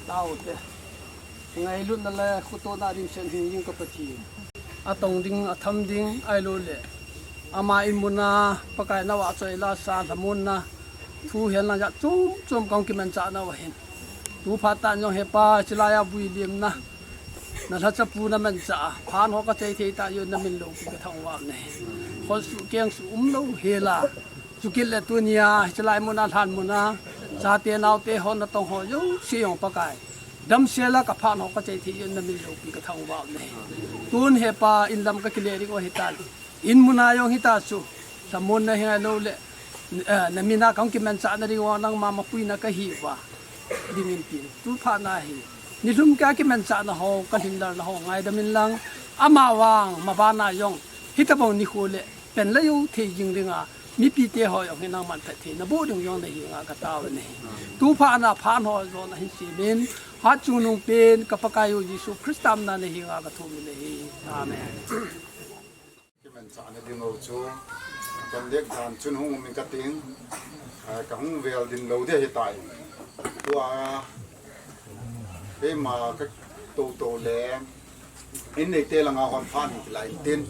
Taote. Ngailutna le khutohna dimset hing jing ka Pathen. Atong ding, atham ding, ahilou le ama in muna Pakai nao a choi lasa lhamonna thu hihen lang jat chom chom kahung kimanchah nau ahin. Tu phat tah in jong he Pa, chulai a vuilimna, na lhachapu na manchah a, phat ho kachai thei tah jeh un na min loupi kathangvah u ahi. Khutsoh kengsoh umlou hel a, chukit le tunia, chulai muna, lhan muna, chate naote ho natong ho jouse jong Pakai, damsel a ka phat ho kachai thei jeh un na min loupi kathangvah u ahi. Tun he Pa, in lam kakile ding u ahitan. In muna jong hita chu, lhamonna hi ahilou le, eh, na mina kahung kimanchah na ding uva nangma mapuina kahi uva. dingin tin, tu phat na hi nilhum ka kimanchahna ho, ka lhinlelna ho ngaidam in lang, amavang mabana jong hitobang nikho le pen la jou thei jing dinga, mipite ho jong hi nangman phatthei naboh ding jong nahenga ka tao nahi. Tu phat na phat ho jong nahin semin, hat chungnung pen ka Pakaiyu Jesu Christa mina nahenga ka thum nahi. Amen. Kimanchahna ding ho chu, kan dek dan chun hung um in ka ting, ah, ka hung vel ding lou ding ahitai. Tua, keima ka tou tou le, in neite langa hon phat in kilai in tin.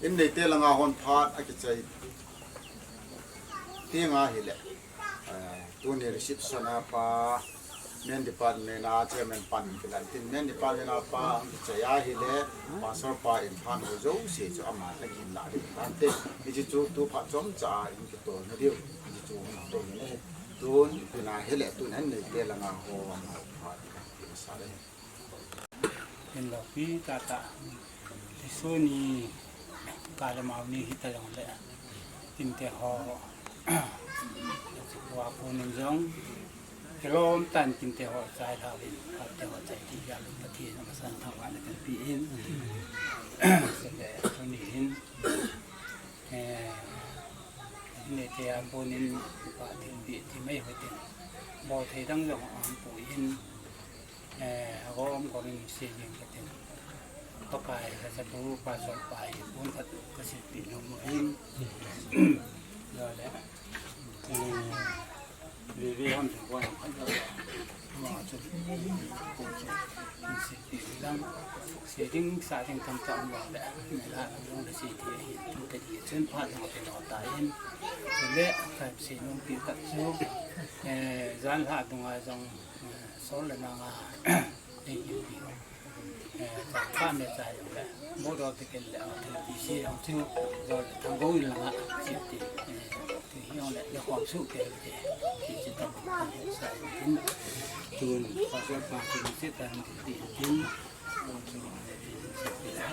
In neite langa hon phat akichai tenga hile. Eh, tuni reception a pa, main department a chairman pan kilai tin, main department a pa, kichai ahile, pastor pa in phat ho jouse chu ama nagin la ding tan te. Hiche chu tu phat chomcha a in kitol na diu, hiche chu hung tol na hi. Tun, tuna hile, tun hin neite langa ho, ama phat, kasa le. Hin lopi tata. Tisu ni kale mau ni hita jongle. Kinte ho. Wa pu nin jong. Kilom tan kinte ho chai la vin. Kinte ho chai ti ya lu Pathen amasan thangvahna kan pe in. Sele tuni hin. Eh, neite a konin pa thil bih ti mai hotin. Bol thei dang jong aum poi in, eh, agom gomin sei jeng katin. Pakai ka chatu pa sol pa hi pon khat ka silpeh nom in. Jole. Eh, Vivi hon chu koi hon khan lo. Ama chu, ko chu, in seipi lang, sei ding, sa ding tam tam lo le, me la, long le sei ti hi, tu te di, chun phat jong pe lo ta in, chule, ka sei nom pi khat chu, eh, jan lha dunga jong, eh, sol le nanga, ei, ei, ei. Eh, cha kha me cha jong le, mo do te ken le, ah, te ti si jong chu, do le thang go in la nga, si ti, eh, ti hi jong le, le khom su ke te, ti si tam, sa jong tin, tun, pa sa pa tun si tan ti tin, jong chu, eh, si ti la.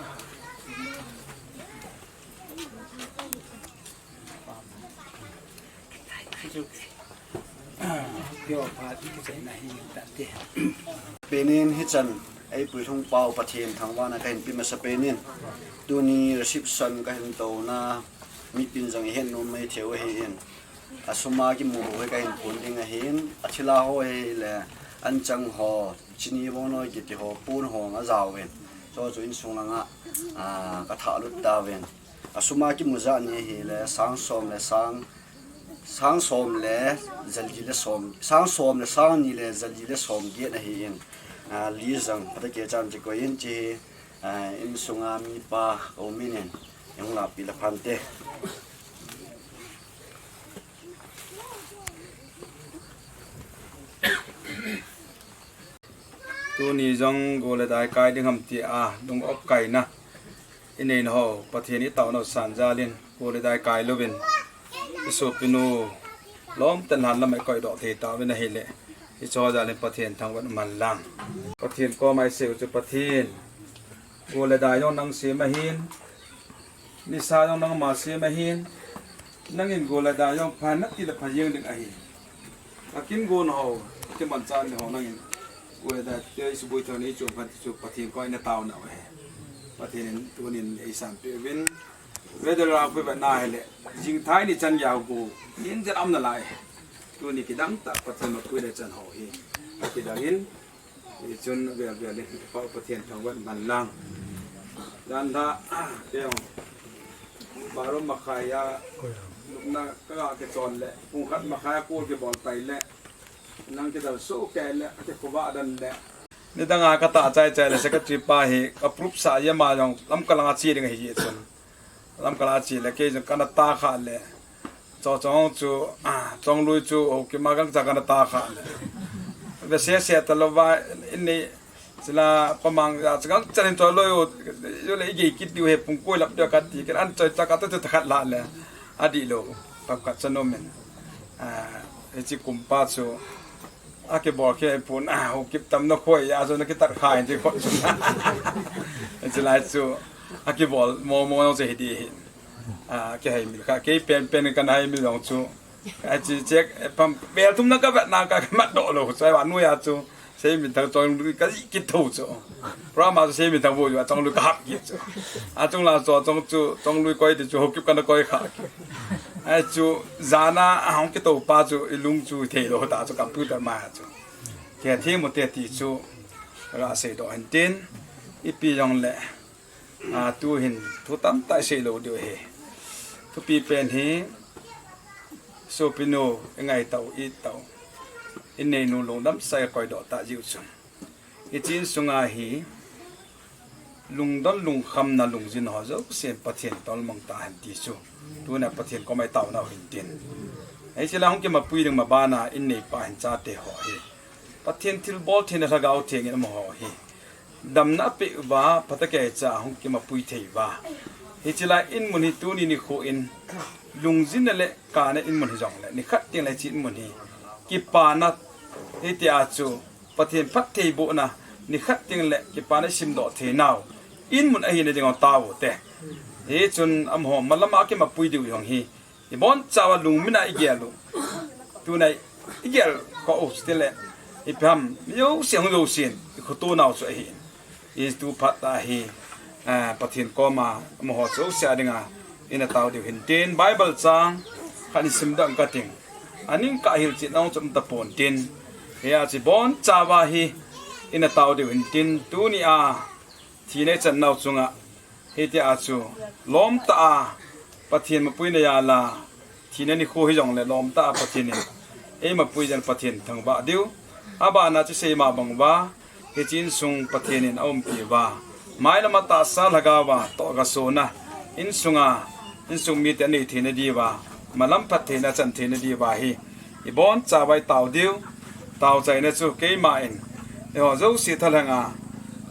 Penin hichan, ei puilhung pau Pathen thangvahna kahin pe masa penin. Tuni reception kahin touna, mipin jong ihet nom mai thei u ahin. Asuma kimu ho hi kahin pon ding ahin, athila ho hi le, anchang ho, chini vonoi kiti ho, pon ho ajao in. Chu chu insung langa, ah, ka thalut tauvin. Asuma kimu jat ni hi le sang som le sang, sang som le jali le som, sang som le sang ni le jali le som get ahi in, ah, li jang pata ke chan chi koi in chi hi, ah, insunga mipa ka um in in, hung lapi la phante. Tuni jong go le dai kai ding ham ti a, lung op kaina. I neina ho, Pathen i taona san jalin, go le dai kai louvin. I sopinu, lom ten han lam i koi doh thei tauvin ahile. I cho jalin Pathen thangvah man lang. Pathen koma i sei u chu Pathen. Go le dai jong nang sem ahin. Nisa jong nangma sem ahin, nangin go le dai jong pha nati le pha jeng ding ahi. Akin go na ho, ati man chan ni ho nangin go le dai te i suboi thon i chu phan ti chu Pathen koma i na taona u ahi. Pathen in tunin ei sanpeh uvin. Weather a pui ba na hele. Jing thai ni chan yau go. Nin jat am na lai. Tuni kidang ta Pathen ma pui le chan ho hi. Kidang in. Hichun vel vel in Pa Pathen thangvah man lang. Jan da, kei jong, baro makhai a, lupna ka ga kichon le, pung khat makhai a kol kibol pai le, nang kidal so kei le, kikhovah dan le. Nidang a ka tah chai chai le secretary pa hi, ka proof sa jeh ma jong, Lamka lang a che ding ahi jeh chun. Lamka lang a che le, kei jong kana ta kha le. Cho chong chu, ah, chong lui chu, o, kima gang cha kana ta kha le. Ve se se ta lo va, in ni, sila pa mang, ah, cha gang cha nin cho lo yo, yo le i gei kit diu he pung koi lap diu ka ti, ken an choi cha ka ta chu ta khat la le. A di lo, pa ka cha no men. Ah, e chi kum pa chu. A kibol khe pun, ah, ho kip tam na khoi, a zo na kitat khai ti khoi. Chi lai chu, a kibol mo mo jong che hi di hi. A, kei hai mil kha, kei pen pen kan hai mil jong chu. Achi check, pam, bel tum na ka vet na ka mat doh lou, chai wa nu ya chu. Sei min thang chong lui ka ji ki tho chu. Pra ma sei min thang bo yu chong lui ka hap ki chu. A chung la chu chong chu, chong lui koi ti chu ho ki ka na koi kha ki. Ai chu, zana a hong ki to pa chu, i lung chu thei lou ta chu computer ma chu. Ke thi mo te ti chu. Ra sei doh hen tin. I pi jong le. A, tu hin thu tamtah i sei lou diu ahi. Thupi pen hi, sopinu, i ngai tau, i tau. I nei nu lungdam sa i koi doh ta jiu chun. I chin sunga hi, lungdon lungkhamna lungjin ho jouse in Pathen tolmang ta hen ti chu. Tuna Pathen koma i tao nau hin tin. Ei sila hung ki mapui ding ma bana i nei pa hin chate ho hi. Pathen thilbol thei na lhagao theng in amaho hi. Damna a peh uva, phatah kei cha hung ki mapui thei uva. Hichi lai in mun hi tuni nikho in, lungjin na le kana in mun hi jong le, nikhat teng le chi in mun hi. Kipana, hiti a chu, Pathen phattheibohna, nikhat teng le, kipana simdoh thei nau. In mun ahi na ding a tao te. Hi chun amaho, malama ki mapui diu jong hi. I bon chawa lungmin a i gel u. Tuna i gel ko u stile. I pham, yo se hung yo sin, i khutu nau chu ahi. I tu phat ta hi, ah, Pathen koma, amaho chu se a dinga, i na tao diu hin tin, Bible chang, khan i sim dang ka ting. Aning ka hil chi nau chum ta pon tin. He a chi bon chawa hi, i na tao diu hin tin, tuni a, thi nei chan nau chunga, Hiti a chu, lom ta a, Pathen mapui na ya la, thina nikho hi jong le lom ta a Pathen in, ei mapui jan Pathen thangvah diu. A bana chu sei ma bang uva, hi chin sung Pathen in a umpi uva. Mai lama tahsa lhagao va, toh ga sona, in sunga, in sung mite a nei theina diuva, malam phat theina chan theina diuva hi, I bon chawa i tao diu, tao chaina chu keima in, eiho jouse thalheng a,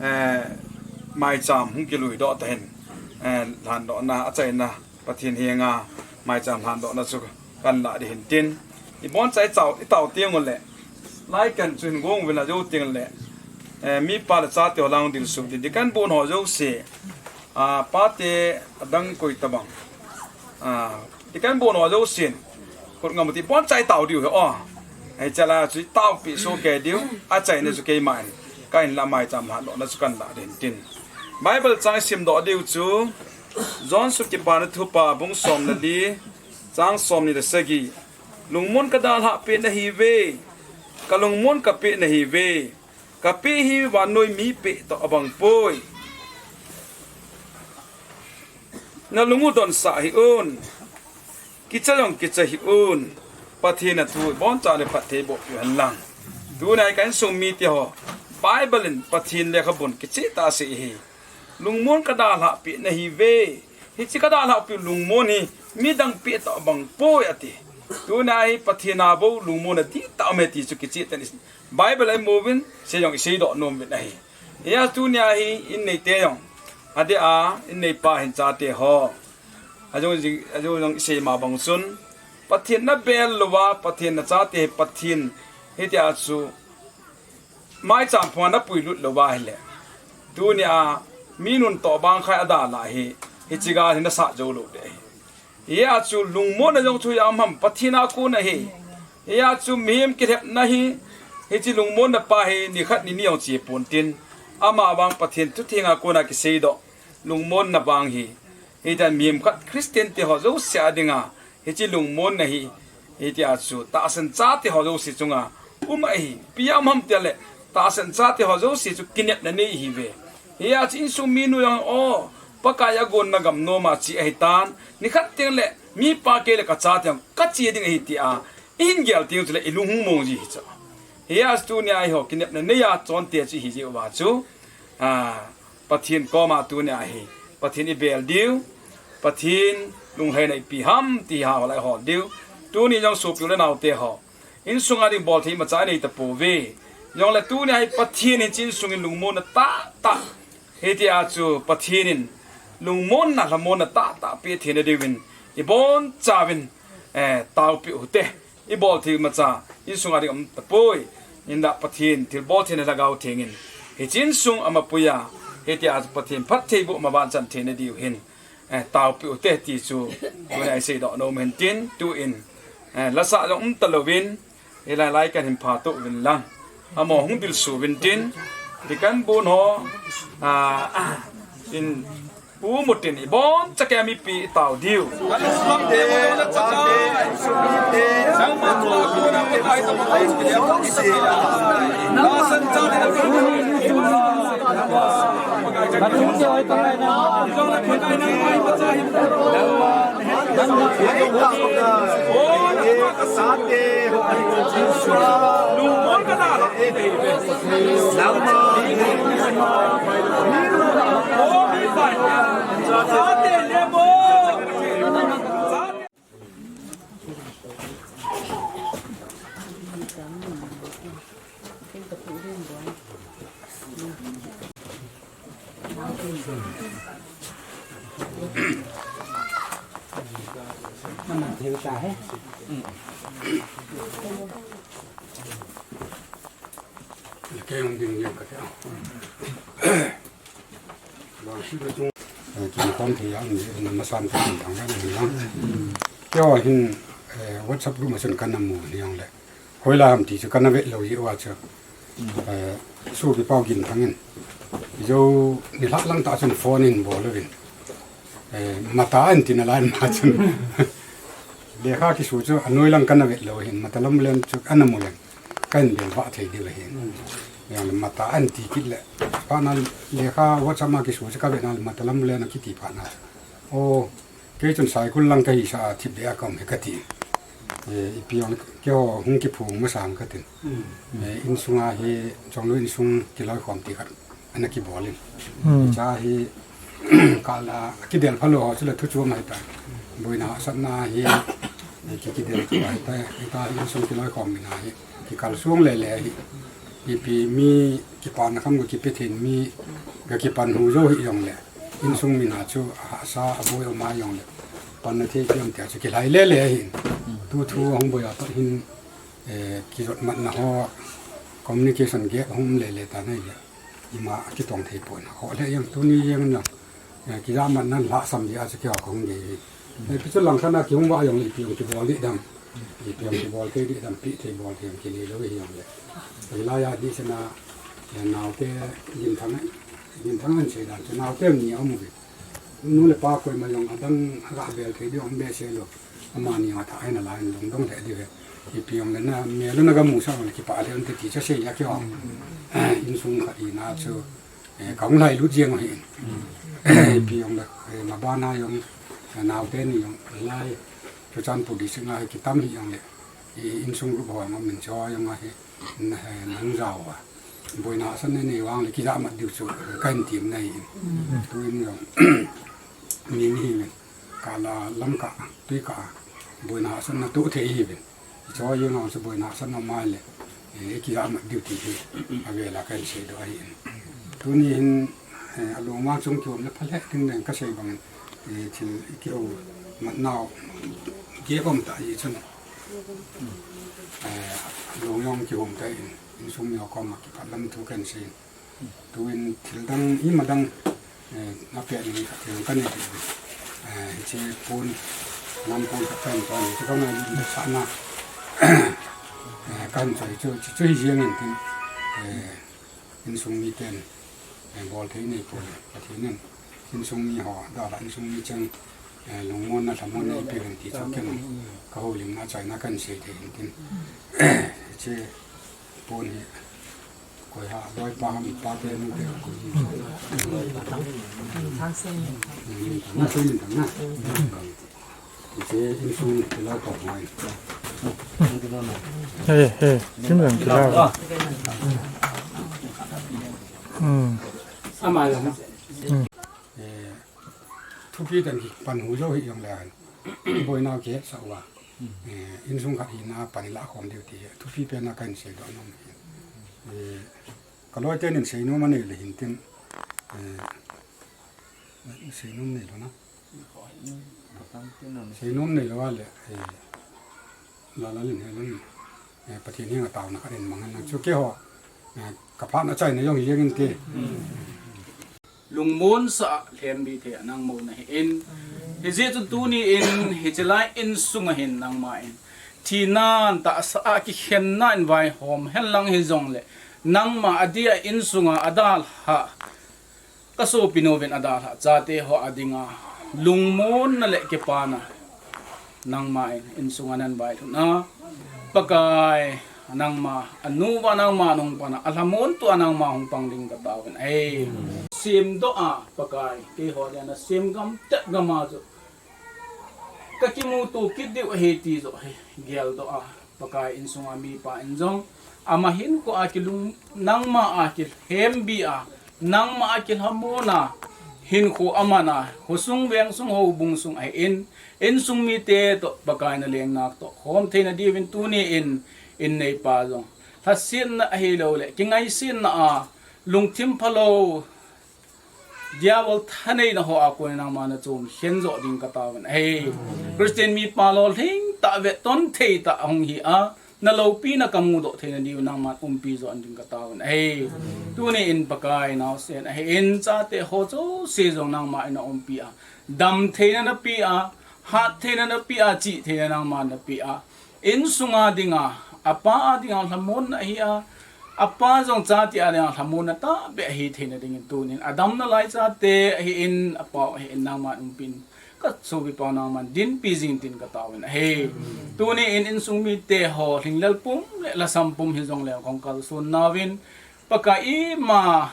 eh, maicham hung kilui doh ta hin, eh, lhan dohna, a chaina, Pathen henga, maicham lhan dohna chu kan la di hin tin. I bon chai chao, i tao teng u le, lai kan chu hin gong uvin a jo teng le, eh, mipa le chate ho lang dil suk di, di kan bon ho jouse, ah, pate adang koi tabang. Ah, Ti kan bon ho jousen, khut ngam u ti bon chai tao diu hi o. Hei chala chu tao pi so ke diu, a chaina chu keima in. Ka in la maicham lhan dohna chu kan la den tin. Bible chang sim doh diu chu, John sut Kipana Thupha bung som le li, chang som ni le sagi. Lungmon ka dalhah peh nahi ve, ka lungmon ka peh nahi ve. Ka peh hi vannoi mi peh toh abang poi. Na lung u donsah hih un. Kicha jong kicha hih un. Pathen a thu bon cha le phatthei boh peh hen lang. Tuna hi ka insung mite ho. Bible in Pathen lekhabun kicheh tah a asei hi. Lungmon ka dalhah peh nahi ve. Hiche ka dalhah peh lungmon hi midang peh toh abang poi ati. Tuna hi Pathen a bou lungmon a dihtah um e ti chu kicheh tah in Bible a imu uvin, sei jong isei doh nom uvin ahi. Hia tunia hi in neite jong, adeh a in neipa hin chate ho. Ajong jing, ajong jong isei ma bang chun, Pathen na bel louva, Pathen na chate hi Pathen, hitia chu, maicham phunga na puilut louva ahile. Tunia, mi nun toh bang khai adalhah hi, hiche gal hi na sah jou lou ding ahi. Hia chu lungmonna jong chu ipi ham, Pathen a kon ahi. Hia chu mihem kilhepna hi, hiche lungmonna pa hi nikhat nini jong che pon tin. Amavang Pathen thutheng a kona kisei doh. Lungmonna vang hi. Hitia mihem khat Christian te ho jouse a dinga. Hiche lungmonna hi. Hitia chu tahsan chate ho jouse chunga. Um ahi. Ipi ham tile. Tahsan chate ho jouse chu kinepna nei ahi ve. Hia chu insung minu jong o. Pakai a gonna gam nom a che ahitan. Nikhat teng le. Mipa kei le ka chate jong, ka che ding ahi tia, i hin gel teng chule i lung hung mong ji hi chu. Hia chu tunia eiho kinepna nei a chonte chu ihi jeh uva chu, a, Pathen koma tunia hi, Pathen i bel diu, Pathen lunglhaina ipi ham ti ho la i hol diu, tuni jong sopi u le naote ho, insunga ding bolthei imacha nei tapouve, jongle tunia hi Pathen hiche insung in lungmonna tahtah, hitia chu Pathen in lungmonna lhamonna tahtah peh theina diuvin, i bon chauvin, eh, taopeh u hite, i bolthei imacha, insunga ding um tapoi, hinla Pathen, thilbol theina Lhagao Theng in, hiche insung amapuia, hitia chu Pathen phattheiboh mavang chan theina diu hin, eh, taopeh u hite ti chu, tunia isei doh nom hen tin, tuin, Eh, lasa jong um talouvin, hilai lai kan hin pha to uvin lang. Amaho hung dilsu uvin tin, ti kan bon ho, ah, in pu mu tin i bon chake mipi i tao diu. Kei hin, eh, WhatsApp group ma chun kana mu ni jong le. Hoilai ham ti chu kana vet lou jeh uva chu. Eh, sopi pau Ginthang in. Jou nilhah lang tah chun phone in bol uvin. Eh, mata an tina lai ma chun. Lekha kisu chu anoi lang kana vet lou hin. Mata lam len chu ana mu len. Kan bel va thei diu hin. Jong le mata an ti kit le. Phat na lekha WhatsApp ma kisu chu ka vet na le mata lam len a kiti phat na. O, Kei chun Saikul lang kahi sa a thipbeh a ka um hi kati. Eh, ipi jong keiho hung kiphong masang katin. Eh, insunga hi, Chongloi insung kiloikhom ti khat ana kibol in. Cha hi, kal a, kidel phalou ho chu le thu chu mai ta. Boina hahsatna hi, eh, ki, kidel chu mai ta. Hita insung kiloikhom mina hi. Kikal sung lele hi. Ipi mi kipana kham ka kipe thei mi ka kipan hu jou hi jong le. Insung mina chu ahahsa aboi ama jong le. Panna thei piam tia chu kilhai lele hi. Tu thu hung boi a pat hin, eh, kijot matna ho communication gap hung lele ta nai le. Ima kitong thei pon. Ho le jong tuni jeng na. Eh, kija matna lhasam dia chu keiho kong ge hi. Eh, pi chu lang khat na kihung va jong le ipi jong kibol di dam. Ipi jong kibol thei di dam, pi thei bol thei jong kinei lou hi jong le. Hilai a di sena, eh, naote Ginthang, Ginthang an sei dan chu naote ni aum uve. Nu le pa koima jong adang aga bel thei di um behseh lou. Amani a tha aina lai lungdong le di ve. Ipi jong le na, me lou na ga mu sa le kipah le ante ti cha sei ya keiho. Eh, insung khat hina chu. Eh, ka hung lhai lut jeng u hi. Ipi jong le, eh, mabana jong, eh, naote ni jong, lai, Churachandpur district na hi kitam hi jong le, i insung group ho jong min cho jong ahi, na, eh, nang jao a. Boina hahsatna nei vang le, kija mat diu chu, ka hin tim na hi. Tuin jong, mi ni hi min, kal a, lam kah, tui kah, boina hahsatna tu thei hi min. Cho jeng a chu boina hahsatna um a le, eh, kija mat diu ti hi, avel a ka hin sei doh ahi in. Tuni hin, eh, alung vang chung kium le pha le ding nen ka sei bang in, eh, thil kihou mat nau, gap um ta hi chun. Eh, alung jong kihum ta in, insung mi ho koma kipah lam thu ka hin sei in. Tuin thil dang, ima dang, eh, na peh ning khat thil ka nei thei. Eh, hiche pon, nam pon khat ka hin pon, hiche ka ngai lut sah na. Eh, ka hin choi chu, chu, chu hi jeng in tin, eh, insung miten, eh, bol thei nei pon, Pathen in, insung mi ho, dalha insung mi cheng, eh, lungmonna, lhamonna eipeh in ti chu ken, ka houlimna achaina ka hin sei thei in tin. Hiche pon hi, Koi ha, loi pa ham, pa te nu te, koi hi. Min thang na, min thang na. Hiche insung kiloi khom ho. He, he, kim jang kiloi. Hmm. Ama jang. Hmm. Eh, thupi tah in kipan hu jou hi jong le. Boina kihetsah uva. Eh, insung khat hina pan ilah khom diu ti hi. Thupi pen a ka hin sei doh nom hi. Eh, Ka loi ten in seinom anei le hin tin, eh, seinom nei lou na. Seinom nei lou a le, eh, la la lin he lin, eh, Pathen henga taona khat in mang hen lang chu keiho, eh, ka phatna achaina jong hi jeng in ti. Lungmon sah a lhembi thei a nang mo na hi in. Hijeh chun tuni in, hiche lai insung a hin nangma in. Thinan tahsa a kikhenna in vaihom henlang hijongle, nangma adia insunga adalhah, kasopinu vin adalhah chate ho adinga lungmonna le kipana nangma in insunga nahin vailhun a, Pakai, nangma anuva nangma nahung panna, alhamon tua nangma hung pang ding kataovin ahi. Semdoh a, Pakai, keiho dia nasem gam tep gam a chu kakimuto kit diu ahi ti joh hi geldoh a, Pakai, insunga mipa in jong ama hinkho a kilung, nangma a kilhembi a, nangma a kilhamon a, hinkho aman a, khosung vengsung houbung sung ahin, insung mite toh Pakai naleng natoh khom theina diuvin tuni in, in neipa jong lhasetna ahilouleh kingaisetna a, lungthim phalou, diabol thaneina ho a kon nangma nachom khen joh ding kataovin ahi. Christian mipa lolhing tah, vetton thei tah hung hi a, naloupina kamudoh theina diu nangman umpi joh ding kataovin ahi. Tuni in Pakai, naosen ahin chate ho jouse jong nangma in naumpi a, dam theina napeh a, hat theina napeh a, chih theina nangman napeh a, insunga dinga, apa a dinga lhamon ahi a, apa jong chate a dinga lhamon tahbeh ahi theina dingin tunin, adam nalai chate ahin, apao ahin, nangman umpin, kasopipa nangman dinpi jing tin kataovin ahi. Tuni in insung mite ho, lhinglel pum le lhasam pum hijongle kahung kalson nauvin, Pakai, ima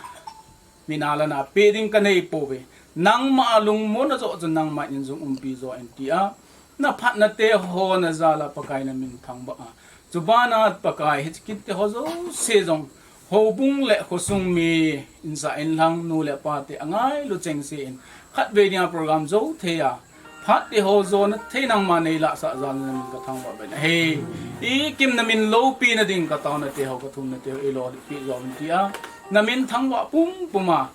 mina lana peh ding kanei pouve. Nangma a lungmonna joh chun nangman jong umpi joh in tia, naphatnate ho najal a Pakai namin thangvah a, chubana Pakai, hiche kinte ho jouse jong houbung le khosung mi, insa inlhang, nu le pate angailu chengse in khatvei dinga program jou thei a, phat teho jona thei nangma neilahsah jal in namin kathangvah uvin ahi. Ikim namin loupina ding kataona teho, kathumna teho, ilolhinpi joh uvin tia, namin thangvah pumpum a,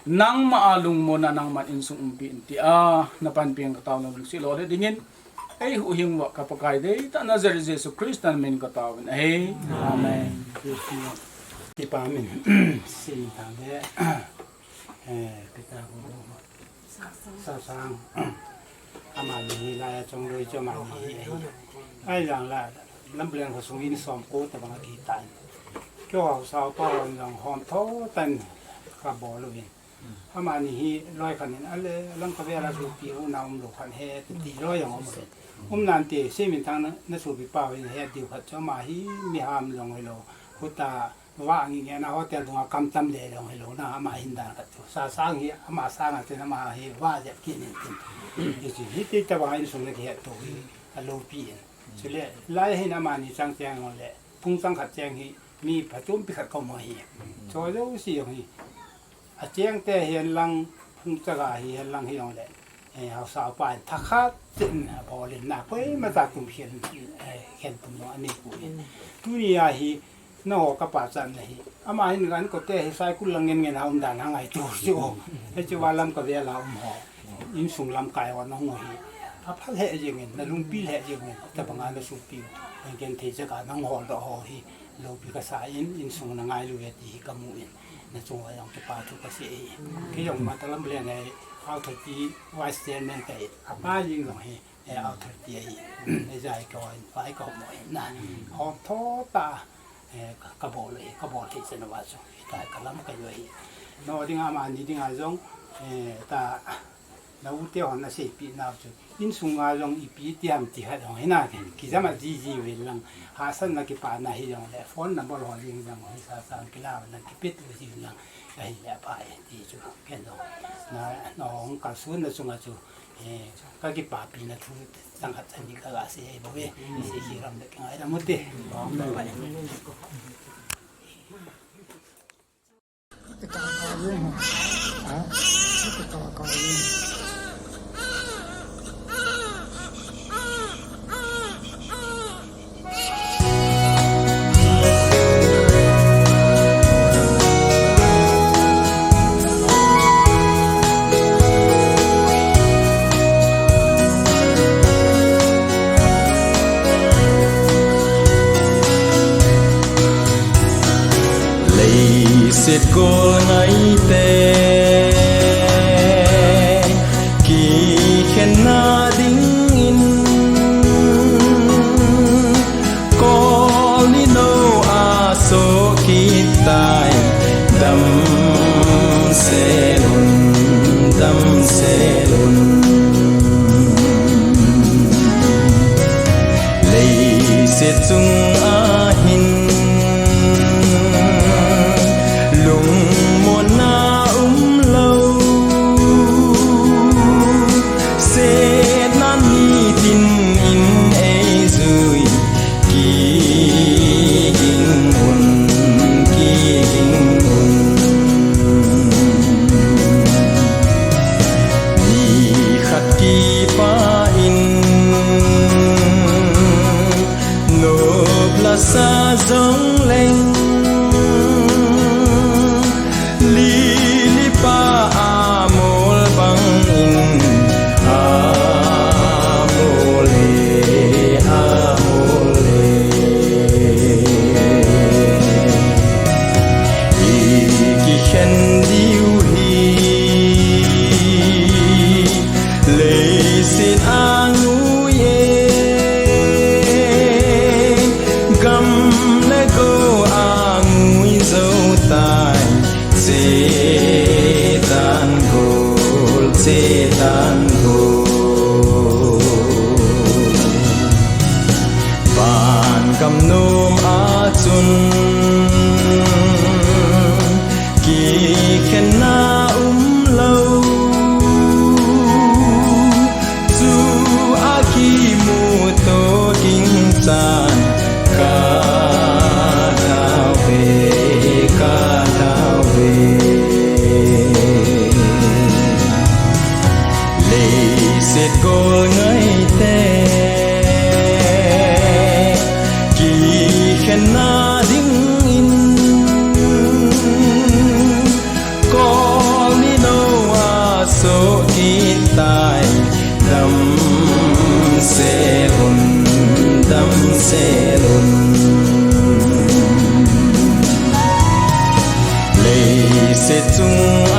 nangma a lungmonna nangman insung umpi in tia, napanpi in kataona lungset lolhing dingin, eihuhhing uva ka Pakai deitah Nazareth Jesu Christa min kataovin ahi. Amen. Kipa min, sin tang de, eh, kita ko, Sasang. Amani hi laiya chongloi chu amani hi ahi. Ahivang la, Lamlen khosung in som ko tabang akitan. Keiho haosa upa hon jong hom tho tah in kabol uvin. Amani hi loi khat in ale, lam kavel a sopi u na umlou khat he, ti loi jong um uvin. Umnante, Seminthang na, nasopipa u hin he diu khat chu ama hi mi ham jong hilou. Huta, vah ngingeh na hotel dunga kam tam le jong hilou na, ama hin dan khat chu. Sasang hi, ama sanga chun ama hi vah jep kit in tin. Hichu, hiti tabang insung le kihet to hi, aloupi in. Chule, lai hin amani chang cheng le, phung chang khat cheng hi, mi phatum pi khat kaum u ahi. Chu jouse jong hi, acheng te hihen lang, phung chaga hihen lang hijongle, eh, haosa upa in thakhat chin abol in na, koima cha tum khen, eh, khen tum jong anei poi. Tuni a hi, nangho kapa chan na hi. Ama hin gan ko te hi Saikul lang ngen ngen a um dan a ngaito chu. Hichu va lam kavel a um ho, insung lamkai ho nahung u hi, apha lheh jeng in, nalungpi lheh jeng in, tabang a nasopi u, genthei jeh a nahung holdoh ho hi, loupi kasa in, insung nangailu uve ti hi kamu in, nachung uva jong kipa thu kasei e. Kei jong mata Lamlen a authority vice chairman kahi, apa jeng jong hi, eh, authority ahi, eh, jai ka in, pai ka hom in na. Hom tho tah, eh, ka, kabol e, kabol thei chan uva chu, hitia kalam kajo hi. Noding a amani dinga jong, eh, ta, na u te hon aseipeh nau chu, insunga jong ipi ti ham ti khat jong hi na, kijam a jiji uvin lang, hahsatna kipana hijongle, phone number ho jeng jong hi Sasang kila uvin lang, kipeto uvin lang, ahile apha e ti chu, ken jong, na, nahung kalson na chunga chu, eh, kakipapina thu, chang khat chan ni kaga sei e bou e, sei sei ram le kingaidam u te. Leiset kol ngaite kikhenna dingin, setan ho. Van gam nom a chun kikhenna umlou, chu a kimu to ding chan ka tao ve, ka tao ve. Leiset gol ngaite kikhenna dingin, kol ni nou a soh kit tai. Damsel un, damsel un. Leiset chung